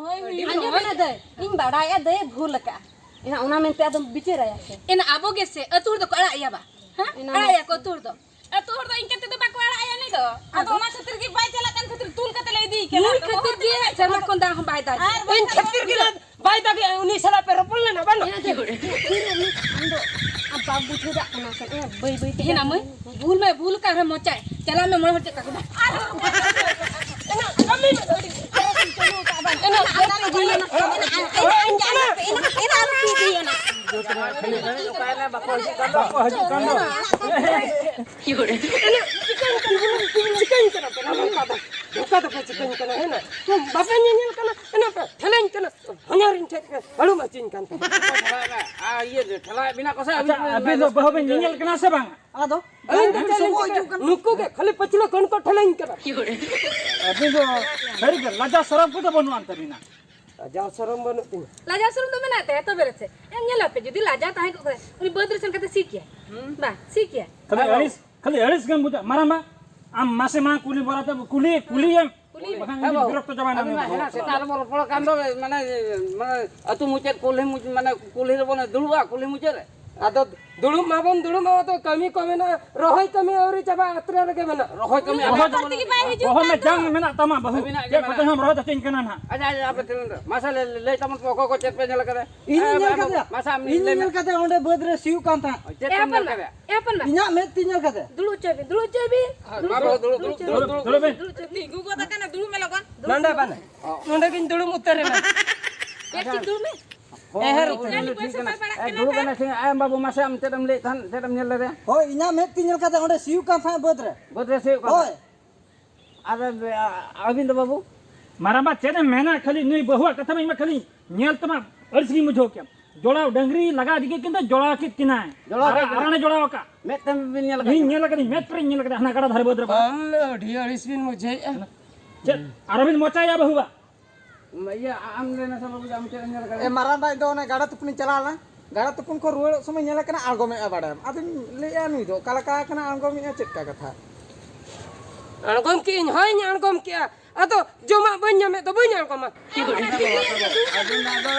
ᱟᱸᱡᱚᱢ ᱢᱮ ᱫᱟᱹᱭ, ᱤᱧ ᱵᱟᱲᱟᱭᱟ ᱫᱟᱹᱭ ᱵᱷᱩᱞ ᱟᱠᱟᱜᱼᱟ᱾ ᱮᱱᱟ ᱚᱱᱟ ᱢᱮᱱᱛᱮ ᱟᱫᱚᱢ ᱵᱤᱪᱟᱹᱨᱟᱭᱟ ᱥᱮ? ᱮᱱᱟ ᱟᱵᱚ ᱜᱮ ᱥᱮ ᱟᱹᱛᱩ ᱦᱚᱲ ᱫᱚᱠᱚ ᱟᱲᱟᱜ ᱮᱭᱟ ᱵᱟ? ᱦᱮᱸ? ᱮᱱᱟ ᱟᱲᱟᱜ ᱮᱭᱟ ᱠᱚ ᱟᱹᱛᱩ ᱦᱚᱲ ᱫᱚ᱾ ᱟᱹᱛᱩ ᱦᱚᱲ ᱫᱚ ᱤᱱᱠᱟᱹ ᱛᱮᱫᱚ ᱵᱟᱠᱚ ᱟᱲᱟᱜ ᱮᱭᱟ ᱱᱩᱭ ᱫᱚ᱾ ᱟᱫᱚ ᱚᱱᱟ ᱠᱷᱟᱹᱛᱤᱨ ᱜᱮ ᱵᱟᱭ ᱪᱟᱞᱟᱜ ᱠᱟᱱ ᱠᱷᱟᱹᱛᱤᱨ ᱛᱩᱞ ᱠᱟᱛᱮ ᱞᱮ ᱤᱫᱤᱭᱮ ᱠᱟᱱᱟ᱾ ᱱᱩᱭ ᱠᱷᱟᱹᱛᱤᱨ ᱜᱮ ᱥᱮᱨᱢᱟ ᱠᱷᱚᱱ ᱫᱟᱜ ᱦᱚᱸ ᱵᱟᱭ ᱫᱟᱜ ᱮᱫᱟ᱾ ᱤᱧ ᱠᱷᱟᱹᱛᱤᱨ ᱜᱮ ᱵᱟᱭ ᱫᱟᱜᱮᱜᱼᱟ, ᱩᱱᱤ ᱥᱟᱞᱟᱜ ᱯᱮ ᱨᱚᱯᱚᱲ ᱞᱮᱱᱟ ᱵᱟᱝ? ᱮᱱᱟ ᱫᱚ, ᱯᱷᱤᱨ ᱩᱱᱤ ᱟᱢ ᱫᱚ ᱟᱢ ᱵᱟᱢ ᱵᱩᱡᱷᱟᱹᱣ ᱫᱟᱲᱮᱭᱟᱜ ᱠᱟᱱᱟ ᱥᱮ? ᱮ, ᱵᱟᱹᱭ ᱵᱟᱹᱭ ᱛᱮ ᱦᱮᱱᱟ ᱢᱟᱹᱭ, ᱵᱷᱩᱞ ᱢᱮ, ᱵᱷᱩᱞ ᱠᱟᱱ ᱨᱮᱦᱚᱸ ᱢᱚᱪᱟᱭ᱾ ᱪᱟᱞᱟᱜ ᱢᱮ ᱢᱚᱬᱮ ᱦᱚᱲ ᱪᱮᱫ ᱠᱟᱠᱚ ᱵᱟ᱾ ᱮᱱᱟ ᱠᱟᱹᱢᱤ ᱢᱮ, ᱟᱹᱰᱤ ᱪᱟᱞᱟᱜ ᱢᱮ, ᱪᱟᱹᱞᱩ ᱠᱟᱜ ᱵᱟᱝ? ᱮᱱᱟ ᱚᱲᱟᱜ ᱤᱧ ᱪᱟᱞᱟᱜ᱾ ᱮᱱᱟ, ᱮᱱᱟ ᱟᱞᱚ ᱯᱮ ᱤᱫᱤᱭᱟ ᱱᱟ᱾ ᱚᱠᱟᱭ ᱱᱟ, ᱵᱟᱠᱚ ᱦᱤᱡᱩᱜ ᱠᱟᱱ ᱫᱚ᱾ ᱵᱟᱠᱚ ᱦᱤᱡᱩᱜ ᱠᱟᱱ ᱫᱚ᱾ ᱮᱱᱟ ᱪᱤᱠᱟᱹᱧ ᱠᱟᱱᱟ, ᱪᱤᱠᱟᱹᱧ ᱠᱟᱱᱟ ᱯᱮ, ᱱᱚᱝᱠᱟ ᱫᱚ, ᱱᱚᱝᱠᱟ ᱫᱚᱯᱮ ᱪᱤᱠᱟᱹᱧ ᱠᱟᱱᱟ, ᱦᱮᱱᱟ? ᱵᱟᱯᱮ ᱧᱮᱧᱮᱞ ᱠᱟᱱᱟ, ᱮᱱᱟ ᱯᱮ ᱴᱷᱮᱞᱮᱧ ᱠᱟᱱᱟ᱾ ᱦᱚᱧᱦᱟᱨᱤᱧ ᱴᱷᱮᱡ ᱯᱮ ᱦᱟᱹᱲᱩᱢ ᱟᱹᱪᱤᱧ ᱠᱟᱱ ᱛᱟᱦᱮᱸᱫ᱾ ᱟᱨ ᱤᱭᱟᱹ ᱴᱷᱮᱞᱟᱣᱮᱫ ᱵᱮᱱᱟ ᱠᱚ ᱥᱮ? ᱟᱪᱪᱷᱟ, ᱟᱹᱵᱤᱱ ᱫᱚ ᱵᱟᱹᱦᱩ ᱵᱤᱱ ᱧᱮᱧᱮᱞ ᱠᱟᱱᱟ ᱥᱮ ᱵᱟᱝ? ᱟᱫᱚ ᱟᱹᱞᱤᱧ ᱫᱚ ᱟᱹᱵᱤᱱ ᱪᱮᱫ ᱞᱤᱧ ᱥᱚᱢᱚᱭ ᱪᱤᱠᱟᱹᱭᱟ? ᱦᱤᱡᱩᱜ ᱠᱟᱱᱟ᱾ ᱱᱩᱠᱩ ᱜᱮ ᱠᱷᱟᱹᱞᱤ ᱯᱟᱹᱪᱷᱞᱟᱹ ᱠᱷᱚᱱ ᱠᱚ ᱴᱷᱮᱞᱮᱧ ᱠᱟᱱᱟ᱾ ᱟᱹᱵᱤᱱ ᱫᱚ ᱥᱟᱹᱨᱤ ᱜᱮ ᱞᱟᱡᱟ ᱥᱚᱨᱚᱢ ᱠᱚᱫᱚ ᱵᱟᱹᱱᱩᱜ ᱟᱱ ᱛᱟᱹᱵᱤᱱᱟ᱾ ᱞᱟᱡᱟ ᱥᱚᱨᱚᱢ ᱵᱟᱹᱱᱩᱜ ᱛᱤᱧᱟ᱾ ᱞᱟᱡᱟ ᱥᱚᱨᱚᱢ ᱫᱚ ᱢᱮᱱᱟᱜ ᱛᱟᱭᱟ, ᱛᱚᱵᱮ ᱨᱮ ᱪᱮᱫ? ᱮ, ᱧᱮᱞ ᱟᱯᱮ, ᱡᱩᱫᱤ ᱞᱟᱡᱟ ᱛᱟᱦᱮᱸ ᱠᱚᱜ ᱠᱷᱟᱱ, ᱩᱱᱤ ᱵᱟᱹᱫᱽ ᱨᱮ ᱥᱮᱱ ᱠᱟᱛᱮ ᱥᱤ ᱠᱮᱭᱟ᱾ ᱦᱩᱸ᱾ ᱵᱟ, ᱥᱤ ᱠᱮᱭᱟ᱾ ᱠᱷᱟᱹᱞᱤ ᱟᱹᱲᱤᱥ, ᱠᱷᱟᱹᱞᱤ ᱟᱹᱲᱤᱥ ᱜᱮᱢ ᱵᱩᱡᱷᱟᱹᱣᱟ᱾ ᱢᱟᱨᱟᱝᱵᱟ, ᱟᱢ ᱢᱟᱥᱮ ᱢᱟ ᱠᱩᱞᱤ ᱵᱟᱲᱟ ᱛᱮ, ᱠᱩᱞᱤ, ᱠᱩᱞᱤᱭᱮᱢ᱾ ᱠᱩᱞᱤ ᱢᱮ᱾ ᱵᱟᱠᱷᱟᱱ ᱦᱮᱸ ᱤᱧ ᱵᱟᱹᱵᱩ᱾ ᱵᱤᱨᱚᱠᱛᱚ ᱪᱟᱵᱟᱭᱮᱱᱟ ᱟᱹᱵᱤᱱ ᱢᱟ ᱱᱤᱭᱟᱹ ᱦᱮᱱᱟᱝ ᱵᱟᱯᱞᱟ ᱥᱮᱛᱟᱜ ᱨᱮᱵᱚᱱ ᱨᱚᱯᱚᱲ ᱠᱟᱱ ᱫᱚ, ᱢᱟᱱᱮ, ᱢᱟᱱᱮ, ᱟᱹᱛᱩ ᱢᱩᱪᱟᱹᱫ ᱠᱩᱞᱦᱤ ᱢᱩᱪᱟᱹᱫ, ᱢᱟᱱᱮ, ᱠᱩᱞᱦᱤ ᱨᱮᱵᱚᱱ ᱫᱩᱲᱩᱵᱼᱟ, ᱠᱩᱞᱦᱤ ᱢᱩᱪᱟᱹᱫ ᱨᱮ᱾ ᱟᱫᱚ ᱫᱩᱲᱩᱵ ᱢᱟᱵᱚᱱ ᱫᱩᱲᱩᱵ ᱢᱟ, ᱟᱫᱚ ᱠᱟᱹᱢᱤ ᱠᱚ ᱢᱮᱱᱟᱜᱼᱟ, ᱨᱚᱦᱚᱭ ᱠᱟᱹᱢᱤ ᱟᱹᱣᱨᱤ ᱪᱟᱵᱟ, ᱟᱛᱨᱟ ᱨᱮᱜᱮ ᱢᱮᱱᱟᱜᱼᱟ᱾ ᱨᱚᱦᱚᱭ ᱠᱟᱹᱢᱤ ᱨᱚᱦᱚᱭ ᱟᱹᱣᱨᱤ ᱠᱟᱹᱢᱤ ᱪᱟᱵᱟ᱾ ᱛᱮᱜᱮ ᱵᱟᱭ ᱦᱤᱡᱩᱜ ᱨᱚᱦᱚᱭ ᱢᱮ ᱠᱟᱱ ᱫᱚ᱾ ᱡᱟᱝ ᱢᱮᱱᱟᱜ ᱛᱟᱢᱟ, ᱵᱟᱹᱦᱩ᱾ ᱟᱹᱵᱤᱱᱟᱜ ᱜᱮ ᱪᱮᱫ ᱠᱚᱛᱮ ᱢᱮᱱᱟᱜᱼᱟ᱾ ᱦᱚᱸᱢ ᱨᱚᱦᱚᱭ ᱫᱟᱠᱤᱧ ᱠᱟᱱᱟ ᱱᱟᱦᱟᱜ? ᱟᱪᱪᱷᱟ, ᱟᱪᱪᱷᱟ, ᱟᱯᱮ ᱛᱤᱱᱟᱹᱜ ᱫᱚ? ᱢᱟᱥᱮ ᱞᱟᱹᱭ, ᱞᱟᱹᱭ ᱛᱟᱵᱚᱱ ᱯᱮ, ᱚᱠᱚᱭ ᱠᱚ ᱪᱮᱫ ᱯᱮ ᱧᱮᱞ ᱠᱟᱫᱟ? ᱤᱧᱤᱧ ᱧᱮᱞ ᱠᱟᱫᱮᱭᱟ᱾ ᱢᱟᱥᱮ ᱟᱢ ᱤᱧᱤᱧ ᱞᱟᱹᱭ ᱢᱮ᱾ ᱧᱮᱞ ᱠᱟᱫᱮᱭᱟ, ᱚᱸᱰᱮ ᱵᱟᱹᱫᱽ ᱨᱮ ᱥᱤᱭᱳᱜ ᱠᱟᱱ ᱛᱟᱦᱮᱸᱫ᱾ ᱪᱮᱫ ᱮ ᱮᱢ ᱧᱮᱞ ᱦᱚᱯᱚᱱ ᱵᱟ, ᱠᱟᱫᱟ? ᱮ ᱦᱚᱯᱚᱱ ᱵᱟ᱾ ᱤᱧᱟᱜ ᱢᱮᱫ ᱛᱤᱧ ᱧᱮᱞ ᱠᱟᱫᱮᱭᱟ᱾ ᱫᱩᱲᱩᱵ ᱦᱚᱪᱚᱭ ᱵᱤᱱ, ᱫᱩᱲᱩᱵ ᱦᱚᱪᱚᱭ ᱵᱤᱱ᱾ ᱦᱳᱭ, ᱢᱟ ᱵᱟᱹᱵᱩ, ᱫᱩᱲᱩᱵ, ᱫᱩᱲᱩᱵ, ᱫᱩᱲᱩᱵ, ᱫᱩᱲᱩᱵ ᱵᱤᱱ᱾ ᱫᱩᱲᱩᱵ ᱦᱚᱪᱚᱭ ᱵᱤᱱ᱾ ᱛᱤᱸᱜᱩ ᱜᱚᱫ ᱟᱠᱟᱱᱟ, ᱫᱩᱲᱩᱵ ᱢᱮ ᱞᱚᱜᱚᱱ᱾ ᱱᱚᱰᱮ ᱵᱟᱝ, ᱱᱚᱰᱮ ᱜᱤᱧ ᱫᱩᱲᱩᱵ ᱩᱛᱟᱹᱨ ᱮᱱᱟ᱾ ᱵᱮᱥ ᱴᱷᱤᱠ ᱫᱩᱲᱩᱵ ᱢᱮ᱾ ᱦᱳᱭ, ᱦᱮᱸ, ᱦᱳᱭ, ᱦᱮᱸ, ᱴᱷᱤᱠ ᱠᱟᱱᱟ᱾ ᱮ, ᱫᱩᱲᱩᱵ ᱮᱱᱟ, ᱴᱷᱤᱠ᱾ ᱮ, ᱵᱟᱹᱵᱩ, ᱢᱟᱥᱮ ᱟᱢ ᱪᱮᱫ ᱮᱢ ᱞᱟᱹᱭᱮᱫ ᱛᱟᱦᱮᱸᱫ, ᱪᱮᱫ ᱮᱢ ᱧᱮᱞ ᱞᱮᱫᱮᱭᱟ? ᱦᱳᱭ, ᱤᱧᱟᱜ ᱢᱮᱫ ᱛᱤᱧ ᱧᱮᱞ ᱠᱟᱫᱮᱭᱟ, ᱚᱸᱰᱮ ᱥᱤᱭᱳᱜ ᱠᱟᱱ ᱛᱟᱦᱮᱸᱫ ᱵᱟᱹᱫᱽ ᱨᱮ᱾ ᱵᱟᱹᱫᱽ ᱨᱮ ᱥᱤᱭᱳᱜ ᱠᱟᱱ ᱦᱳᱭ᱾ ᱛᱟᱦᱮᱸᱫ? ᱟᱨ, ᱟ, ᱟᱹᱵᱤᱱ ᱫᱚ ᱵᱟᱹᱵᱩ? ᱢᱟᱨᱟᱝᱵᱟ, ᱪᱮᱫ ᱮᱢ ᱢᱮᱱᱟ, ᱠᱷᱟᱹᱞᱤ ᱱᱩᱭ ᱵᱟᱹᱦᱩᱣᱟᱜ ᱠᱟᱛᱷᱟ ᱢᱟ ᱤᱧ ᱢᱟ ᱠᱷᱟᱹᱞᱤ ᱧᱮᱞ ᱛᱮᱢᱟ ᱟᱹᱲᱤᱥ ᱜᱤᱧ ᱵᱩᱡᱷᱟᱹᱣ ᱠᱮᱫ᱾ ᱡᱚᱲᱟᱣ ᱰᱟᱹᱝᱨᱤ ᱞᱟᱜᱟ ᱤᱫᱤ ᱠᱮᱫ ᱠᱤᱱ ᱫᱚ ᱡᱚᱲᱟᱣ ᱠᱮᱫ ᱠᱤᱱᱟᱭ᱾ ᱡᱚᱲᱟᱣ ᱟᱨ ᱠᱮᱫ ᱠᱤᱱᱟᱭ᱾ ᱟᱨᱟᱬᱮ ᱡᱚᱲᱟᱣ ᱟᱠᱟᱫ᱾ ᱢᱮᱫ ᱛᱮᱢ ᱵᱤᱱ ᱧᱮᱞ ᱟᱠᱟᱫ ᱤᱧ ᱠᱤᱱᱟ? ᱧᱮᱞ ᱟᱠᱟᱫᱤᱧ, ᱢᱮᱫ ᱯᱮᱨᱮᱧ ᱧᱮᱞ ᱟᱠᱟᱫᱟ ᱦᱟᱱᱟ ᱜᱟᱰᱟ ᱫᱷᱟᱨᱮ ᱵᱟᱹᱫᱽ ᱨᱮ᱾ ᱵᱟᱝ ᱞᱮ, ᱟᱹᱰᱤ ᱟᱹᱲᱤᱥ ᱵᱤᱱ ᱵᱩᱡᱷᱟᱹᱣᱮᱫᱼᱟ᱾ ᱪᱮᱫ? ᱟᱨᱚ ᱵᱤᱱ ᱢᱚᱪᱟᱭᱟ ᱵᱟᱹᱦᱩᱣᱟ? ᱤᱭᱟᱹ, ᱟᱢ ᱞᱟᱹᱭ ᱢᱮᱥᱮ ᱵᱟᱹᱵᱩ, ᱟᱢ ᱪᱮᱫ ᱮᱢ ᱧᱮᱞ ᱟᱠᱟᱫᱟ? ᱮ, ᱢᱟᱨᱟᱝ ᱵᱟᱭ ᱫᱚ ᱚᱱᱮ ᱜᱟᱰᱟ ᱛᱩᱯᱩᱱᱤᱧ ᱪᱟᱞᱟᱣ ᱞᱮᱱᱟ᱾ ᱜᱟᱰᱟ ᱛᱩᱯᱩᱱ ᱠᱷᱚᱱ ᱨᱩᱣᱟᱹᱲᱚᱜ ᱥᱚᱢᱚᱭ ᱧᱮᱞᱮ ᱠᱟᱱᱟ ᱟᱬᱜᱚᱢᱮᱫᱼᱟ ᱵᱟᱰᱟᱭᱟᱢ᱾ ᱟᱫᱚᱧ ᱞᱟᱹᱭᱮᱫᱼᱟ, "ᱱᱩᱭ ᱫᱚ ᱚᱠᱟ ᱞᱮᱠᱟ ᱟᱠᱟᱱᱟ, ᱟᱬᱜᱚᱢᱮᱫᱼᱟ, ᱪᱮᱫ ᱞᱮᱠᱟ ᱠᱟᱛᱷᱟ?" ᱟᱬᱜᱚᱢ ᱠᱮᱜᱼᱟᱹᱧ, ᱦᱳᱭᱧ ᱟᱬᱜᱚᱢ ᱠᱮᱜᱼᱟ᱾ ᱟᱫᱚ ᱡᱚᱢᱟᱜ ᱵᱟᱹᱧ ᱧᱟᱢᱮᱫ ᱫᱚ ᱵᱟᱹᱧ ᱟᱬᱜᱚᱢᱟ᱾ ᱟᱹᱵᱤᱱ ᱫᱚ ᱟᱫᱚ,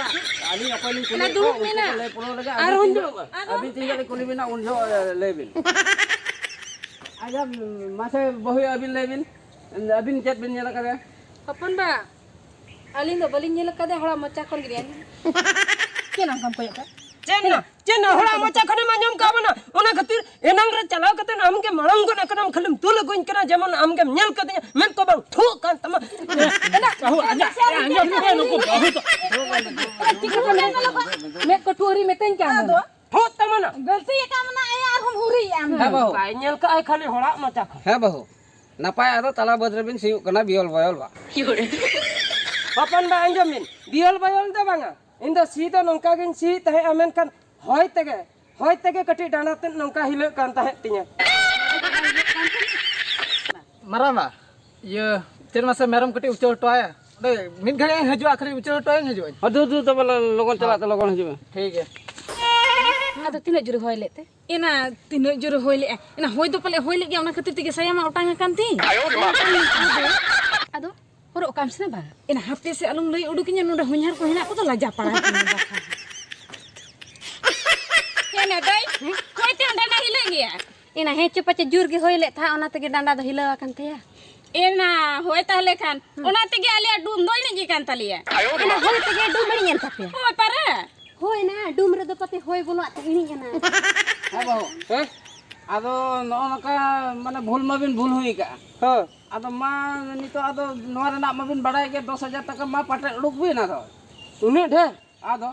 ᱟᱹᱞᱤᱧ ᱚᱠᱚᱭ ᱞᱤᱧ ᱠᱩᱞᱤ ᱚᱱᱟ ᱠᱚᱣᱟ, ᱫᱩᱲᱩᱵ ᱩᱱᱠᱩ ᱠᱚ ᱢᱮᱱᱟᱜ᱾ ᱞᱟᱹᱭ ᱯᱩᱨᱟᱹᱣ ᱞᱮᱜᱮ, ᱟᱨ ᱟᱹᱵᱤᱱ ᱦᱚᱸᱧ ᱛᱤᱱ ᱡᱚᱠᱷᱚᱱ, ᱫᱩᱲᱩᱵᱼᱟ᱾ ᱟᱹᱵᱤᱱ ᱛᱤᱱ ᱡᱚᱠᱷᱚᱱ ᱞᱤᱧ ᱠᱩᱞᱤ ᱵᱤᱱᱟ, ᱩᱱ ᱡᱚᱦᱚᱜ, ᱮ, ᱞᱟᱹᱭ ᱵᱤᱱ᱾ ᱟᱪᱪᱷᱟ, ᱢᱟᱥᱮ ᱵᱟᱹᱦᱩ, ᱟᱹᱵᱤᱱ ᱞᱟᱹᱭ ᱵᱤᱱ, ᱟᱹᱵᱤᱱ ᱪᱮᱫ ᱵᱤᱱ ᱧᱮᱞ ᱟᱠᱟᱫᱟ? ᱦᱚᱯᱚᱱ ᱵᱟ, ᱟᱹᱞᱤᱧ ᱫᱚ ᱵᱟᱹᱞᱤᱧ ᱧᱮᱞ ᱟᱠᱟᱫᱮ, ᱦᱚᱲᱟᱜ ᱢᱚᱪᱟ ᱠᱷᱚᱱ ᱜᱮᱞᱤᱧ ᱟᱸᱡᱚᱢ᱾ ᱪᱮᱫ ᱚᱱᱠᱟᱢ ᱠᱚᱭᱚᱜ ᱠᱟᱜ? ᱪᱮᱫ ᱱᱟ? ᱪᱮᱫ ᱱᱟ? ᱦᱚᱲᱟᱜ ᱢᱚᱪᱟ ᱠᱷᱚᱱᱮᱢ ᱟᱸᱡᱚᱢ ᱠᱟᱜ ᱵᱚᱱᱟ? ᱚᱱᱟ ᱠᱷᱟᱹᱛᱤᱨ ᱮᱱᱟᱝ ᱨᱮ ᱪᱟᱞᱟᱣ ᱠᱟᱛᱮ ᱟᱢ ᱜᱮ ᱢᱟᱲᱟᱝ ᱜᱚᱫ ᱟᱠᱟᱱᱟᱢ, ᱠᱷᱟᱹᱞᱤᱢ ᱛᱩᱞ ᱟᱹᱜᱩᱧ ᱠᱟᱱᱟ, ᱡᱮᱢᱚᱱ ᱟᱢ ᱜᱮᱢ ᱧᱮᱞ ᱠᱟᱫᱤᱧᱟ, ᱢᱮᱫ ᱠᱚ ᱵᱟᱝ ᱴᱷᱩᱜ ᱠᱟᱱ ᱛᱟᱢᱟ᱾ ᱵᱟᱹᱦᱩ, ᱟᱸᱡᱚᱢ, ᱟᱸᱡᱚᱢ ᱯᱮ ᱱᱩᱠᱩ ᱵᱟᱹᱦᱩ ᱛᱚ᱾ ᱪᱤᱠᱟᱹ ᱠᱚ ᱢᱮᱱ ᱞᱚᱜᱚ? ᱢᱮᱫ ᱠᱚ ᱴᱷᱩ ᱟᱹᱣᱨᱤ ᱢᱮᱛᱟᱹᱧ ᱠᱟᱱ ᱫᱚ᱾ ᱴᱷᱩᱜ ᱛᱟᱢᱟ ᱱᱟ᱾ ᱜᱟᱹᱞᱛᱤ ᱟᱠᱟᱫ ᱢᱮᱱᱟ ᱮᱭᱟ, ᱟᱨᱦᱚᱸᱢ ᱦᱩᱨᱤᱭᱮᱫᱼᱟ ᱟᱢ ᱫᱚ᱾ ᱦᱮᱸ ᱵᱟᱹᱦᱩ᱾ ᱵᱟᱭ ᱧᱮᱞ ᱠᱟᱜᱼᱟᱭ ᱠᱷᱟᱹᱞᱤ ᱦᱚᱲᱟᱜ ᱢᱚᱪᱟ ᱠᱷᱚᱱ᱾ ᱦᱮᱸ ᱵᱟᱹᱦᱩ, ᱱᱟᱯᱟᱭ ᱟᱫᱚ ᱛᱟᱞᱟ ᱵᱟᱹᱫᱽ ᱨᱮᱵᱤᱱ ᱥᱤᱭᱳᱜ ᱠᱟᱱᱟ ᱵᱤᱭᱚᱞ ᱵᱚᱭᱚᱞ ᱵᱟ᱾ ᱦᱚᱯᱚᱱ ᱵᱟ, ᱟᱸᱡᱚᱢ ᱵᱤᱱ, ᱵᱤᱭᱚᱞ ᱵᱚᱭᱚᱞ ᱫᱚ ᱵᱟᱝᱟ, ᱤᱧ ᱫᱚ ᱥᱤ ᱫᱚ ᱱᱚᱝᱠᱟ ᱜᱤᱧ ᱥᱤᱭᱮᱫ ᱛᱟᱦᱮᱸᱜᱼᱟ, ᱢᱮᱱᱠᱷᱟᱱ ᱦᱚᱭ ᱛᱮᱜᱮ, ᱦᱚᱭ ᱛᱮᱜᱮ ᱠᱟᱹᱴᱤᱡ ᱰᱟᱸᱰᱟ ᱛᱮᱫ ᱱᱚᱝᱠᱟ ᱦᱤᱞᱟᱹᱜ ᱠᱟᱱ ᱛᱟᱦᱮᱸᱫ ᱛᱤᱧᱟᱹ᱾ ᱢᱟᱨᱟᱝ ᱵᱟ, ᱤᱭᱟᱹ, ᱪᱮᱫ ᱢᱟᱥᱮ ᱢᱮᱨᱚᱢ ᱠᱟᱹᱴᱤᱡ ᱩᱪᱟᱹᱲ ᱦᱚᱴᱚ ᱟᱭᱟ᱾ ᱚᱸᱰᱮ ᱢᱤᱫ ᱜᱷᱟᱹᱲᱤᱡ ᱤᱧ ᱦᱤᱡᱩᱜᱼᱟ, ᱠᱷᱟᱹᱞᱤ ᱩᱪᱟᱹᱲ ᱦᱚᱴᱚ ᱟᱭᱟᱹᱧ, ᱦᱤᱡᱩᱜ ᱟᱹᱧ᱾ ᱦᱚᱸ, ᱫᱩ, ᱫᱩ, ᱛᱚᱵᱮ ᱞᱚᱜᱚᱱ ᱪᱟᱞᱟᱜ ᱛᱮ ᱞᱚᱜᱚᱱ ᱦᱤᱡᱩᱜ ᱢᱮ᱾ ᱴᱷᱤᱠ ᱜᱮᱭᱟ᱾ ᱟᱫᱚ ᱛᱤᱱᱟᱹᱜ ᱡᱳᱨᱮ ᱦᱚᱭ ᱞᱮᱫ ᱛᱮ? ᱮᱱᱟ ᱛᱤᱱᱟᱹᱜ ᱡᱳᱨᱮ ᱦᱚᱭ ᱞᱮᱫᱼᱟ? ᱮᱱᱟ ᱦᱚᱭ ᱫᱚ ᱯᱟᱞᱮ ᱦᱚᱭ ᱞᱮᱫ ᱜᱮᱭᱟ, ᱚᱱᱟ ᱠᱷᱟᱹᱛᱤᱨ ᱛᱮᱜᱮ ᱥᱟᱭᱟ ᱢᱟ ᱚᱴᱟᱝ ᱟᱠᱟᱱ ᱛᱤᱧ᱾ ᱟᱫᱚ ᱦᱚᱨᱚᱜ ᱠᱟᱜ ᱟᱢ ᱥᱮ ᱵᱟᱝ? ᱮᱱᱟ ᱦᱟᱯᱮ ᱥᱮ ᱟᱞᱚᱢ ᱞᱟᱹᱭ ᱩᱰᱩᱠᱤᱧᱟ, ᱱᱚᱰᱮ ᱦᱚᱧᱦᱟᱨ ᱠᱚ ᱦᱮᱱᱟᱜ ᱠᱚᱫᱚ ᱞᱟᱡᱟ ᱯᱟᱲᱟ ᱠᱤᱱᱟ ᱵᱟᱠᱷᱟᱱ᱾ ᱮᱱᱟ ᱫᱟᱹᱭ, ᱦᱚᱭ ᱛᱮ ᱚᱸᱰᱮ ᱱᱟ ᱦᱤᱞᱟᱹᱜ ᱜᱮᱭᱟ᱾ ᱮᱱᱟ ᱦᱮᱸ ᱪᱚ ᱯᱟᱪᱮ ᱡᱳᱨ ᱜᱮ ᱦᱚᱭ ᱞᱮᱫ ᱛᱟᱦᱮᱸᱫ, ᱚᱱᱟ ᱛᱮᱜᱮ ᱰᱟᱸᱰᱟ ᱫᱚ ᱦᱤᱞᱟᱹᱣ ᱟᱠᱟᱱ ᱛᱟᱭᱟ᱾ ᱮᱱᱟ ᱦᱚᱭ ᱛᱟᱦᱞᱮ ᱠᱷᱟᱱ, ᱦᱩᱸ᱾ ᱚᱱᱟ ᱛᱮᱜᱮ ᱟᱞᱮᱭᱟᱜ ᱰᱩᱢ ᱫᱚ ᱮᱱᱮᱡ ᱜᱮ ᱠᱟᱱ ᱛᱟᱞᱮᱭᱟ᱾ ᱮᱱᱟ ᱦᱚᱭ ᱛᱮᱜᱮ ᱰᱩᱢ ᱮᱱᱮᱡ ᱮᱱ ᱛᱟᱯᱮᱭᱟ? ᱦᱳᱭ ᱯᱟᱨᱟ᱾ ᱦᱳᱭ ᱱᱟ, ᱰᱩᱢ ᱨᱮᱫᱚ ᱯᱟᱛᱮ ᱦᱚᱭ ᱵᱚᱞᱚᱣᱟᱜ ᱛᱮ ᱮᱱᱮᱡ ᱮᱱᱟ᱾ ᱦᱮᱸ ᱵᱟᱹᱦᱩ, ᱦᱮᱸ? ᱟᱫᱚ ᱱᱚᱜᱼᱚ ᱱᱚᱝᱠᱟ ᱢᱟᱱᱮ ᱵᱷᱩᱞ ᱢᱟᱵᱤᱱ ᱵᱷᱩᱞ ᱦᱩᱭ ᱠᱟᱜᱼᱟ᱾ ᱦᱮᱸ᱾ ᱟᱫᱚ ᱢᱟ ᱱᱤᱛᱚᱜ ᱟᱫᱚ ᱱᱚᱣᱟ ᱨᱮᱱᱟᱜ ᱢᱟᱵᱤᱱ ᱵᱟᱲᱟᱭ ᱜᱮ, ᱫᱚᱥ ᱦᱟᱡᱟᱨ ᱴᱟᱠᱟ ᱢᱟ ᱯᱟᱴᱮ ᱩᱰᱩᱠ ᱵᱤᱱ ᱟᱫᱚ᱾ ᱩᱱᱟᱹᱜ ᱰᱷᱮᱨ? ᱟᱫᱚ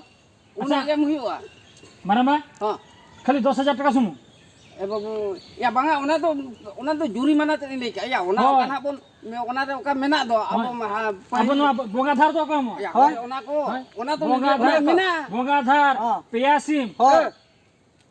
ᱩᱱᱟᱹᱜ ᱟᱪᱪᱷᱟ᱾ ᱮᱢ ᱦᱩᱭᱩᱜᱼᱟ᱾ ᱢᱟᱨᱟᱝᱵᱟ, ᱦᱚᱸ᱾ ᱠᱷᱟᱹᱞᱤ ᱫᱚᱥ ᱦᱟᱡᱟᱨ ᱴᱟᱠᱟ ᱥᱩᱢᱩᱝ? ᱮ ᱵᱟᱹᱵᱩ, ᱭᱟ ᱵᱟᱝᱟ, ᱚᱱᱟ ᱫᱚ, ᱚᱱᱟ ᱫᱚ ᱡᱩᱨᱤᱢᱟᱱᱟ ᱛᱮᱫ ᱤᱧ ᱞᱟᱹᱭ ᱠᱮᱜᱼᱟ᱾ ᱭᱟ, ᱚᱱᱟ ᱦᱳᱭ᱾ ᱚᱠᱟ ᱱᱟᱦᱟᱜ ᱵᱚᱱ, ᱚᱱᱟ ᱨᱮ ᱚᱠᱟ ᱢᱮᱱᱟᱜ ᱫᱚ, ᱟᱵᱚ ᱦᱳᱭ᱾ ᱢᱟ, ᱦᱟ, ᱟᱵᱚ ᱯᱟᱹᱦᱤᱞ ᱱᱚᱣᱟ ᱵᱚ-, ᱵᱚᱸᱜᱟ ᱫᱷᱟᱨ ᱫᱚ ᱚᱠᱟ ᱮᱢᱚᱜᱼᱟ? ᱭᱟ, ᱦᱳᱭ᱾ ᱦᱳᱭ, ᱚᱱᱟ ᱠᱚ, ᱦᱳᱭ᱾ ᱚᱱᱟ ᱫᱚ ᱵᱚᱸᱜᱟ ᱢᱮᱱᱟᱜ ᱫᱷᱟᱨ ᱫᱚ, ᱫᱚ᱾ ᱢᱮᱱᱟᱜᱼᱟ᱾ ᱵᱚᱸᱜᱟ ᱫᱷᱟᱨ, ᱦᱚᱸ᱾ ᱯᱮᱭᱟ ᱥᱤᱢ, ᱦᱳᱭ᱾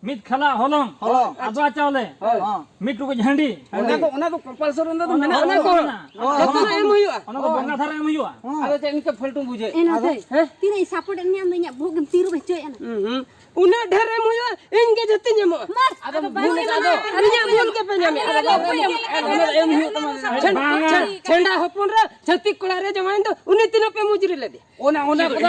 ᱢᱤᱫ ᱠᱷᱟᱞᱟ ᱦᱚᱞᱚᱝ, ᱦᱚᱞᱚᱝ᱾ ᱟᱫᱽᱣᱟ ᱪᱟᱣᱞᱮ, ᱦᱳᱭ᱾ ᱦᱚᱸ᱾ ᱢᱤᱫ ᱴᱩᱠᱩᱡ ᱦᱟᱺᱰᱤ᱾ ᱚᱱᱟ ᱫᱚ, ᱚᱱᱟ ᱫᱚ compulsory, ᱚᱱᱟ ᱫᱚ ᱚᱱᱟ ᱢᱮᱱᱟᱜᱼᱟ᱾ ᱠᱚ ᱚᱱᱟ ᱫᱚ ᱢᱮᱱᱟᱜᱼᱟ᱾ ᱡᱚᱛᱚ ᱮᱢ ᱮᱢ ᱦᱩᱭᱩᱜᱼᱟ᱾ ᱦᱩᱭᱩᱜᱼᱟ᱾ ᱚᱱᱟ ᱫᱚ ᱦᱳᱭ᱾ ᱵᱚᱸᱜᱟ ᱫᱷᱟᱨ ᱮᱢ ᱦᱩᱭᱩᱜᱼᱟ᱾ ᱦᱚᱸ᱾ ᱟᱫᱚ ᱪᱮᱫ ᱤᱱᱠᱟᱹ ᱯᱷᱟᱞᱛᱩᱢ ᱵᱩᱡᱷᱟᱹᱣᱮᱫᱼᱟ? ᱮᱱᱟ ᱟᱫᱚ, ᱫᱟᱹᱭ, ᱦᱮᱸ? ᱛᱤᱱᱟᱹᱜ ᱤᱧ support ᱮᱫ ᱢᱮᱭᱟ, ᱟᱢ ᱫᱚ ᱤᱧᱟᱹᱜ ᱵᱷᱩᱞ ᱜᱮᱢ ᱛᱤ ᱨᱮᱦᱚᱸ ᱦᱚᱪᱚᱭᱮᱫᱼᱟ ᱱᱟ᱾ ᱦᱩᱸ, ᱦᱩᱸ᱾ ᱩᱱᱟᱹᱜ ᱰᱷᱮᱨ ᱮᱢ ᱦᱩᱭᱩᱜᱼᱟ, ᱤᱧ ᱜᱮ ᱡᱷᱚᱛᱚᱧ ᱮᱢᱚᱜᱼᱟ᱾ ᱢᱟ, ᱟᱫᱚ ᱟᱫᱚ ᱵᱷᱩᱞ ᱵᱟᱝ ᱟᱫᱚ ᱟᱫᱚ ᱤᱧᱟᱹᱜ ᱵᱷᱩᱞ ᱜᱮ ᱯᱮ ᱧᱟᱢᱮᱫᱼᱟ᱾ ᱟᱫᱚ ᱟᱫᱚ ᱵᱟᱯᱮ ᱮᱢᱚᱜᱼᱟ᱾ ᱟᱫᱚ ᱮᱢ ᱦᱩᱭᱩᱜ ᱛᱟᱢᱟ᱾ ᱪᱷᱮᱱ-, ᱵᱟᱝᱟ᱾ ᱪᱷᱮᱱ-, ᱪᱷᱮᱱᱰᱟ ᱦᱚᱯᱚᱱ ᱨᱮ ᱪᱷᱟᱹᱛᱤᱠ ᱠᱚᱲᱟ ᱨᱮ ᱡᱟᱶᱟᱭᱮᱱ ᱫᱚ, ᱩᱱᱤ ᱛᱤᱱᱟᱹᱜ ᱯᱮ ᱢᱩᱡᱽᱨᱤ ᱞᱮᱫᱮᱭᱟ? ᱚᱱᱟ, ᱚᱱᱟ ᱠᱚᱫᱚ,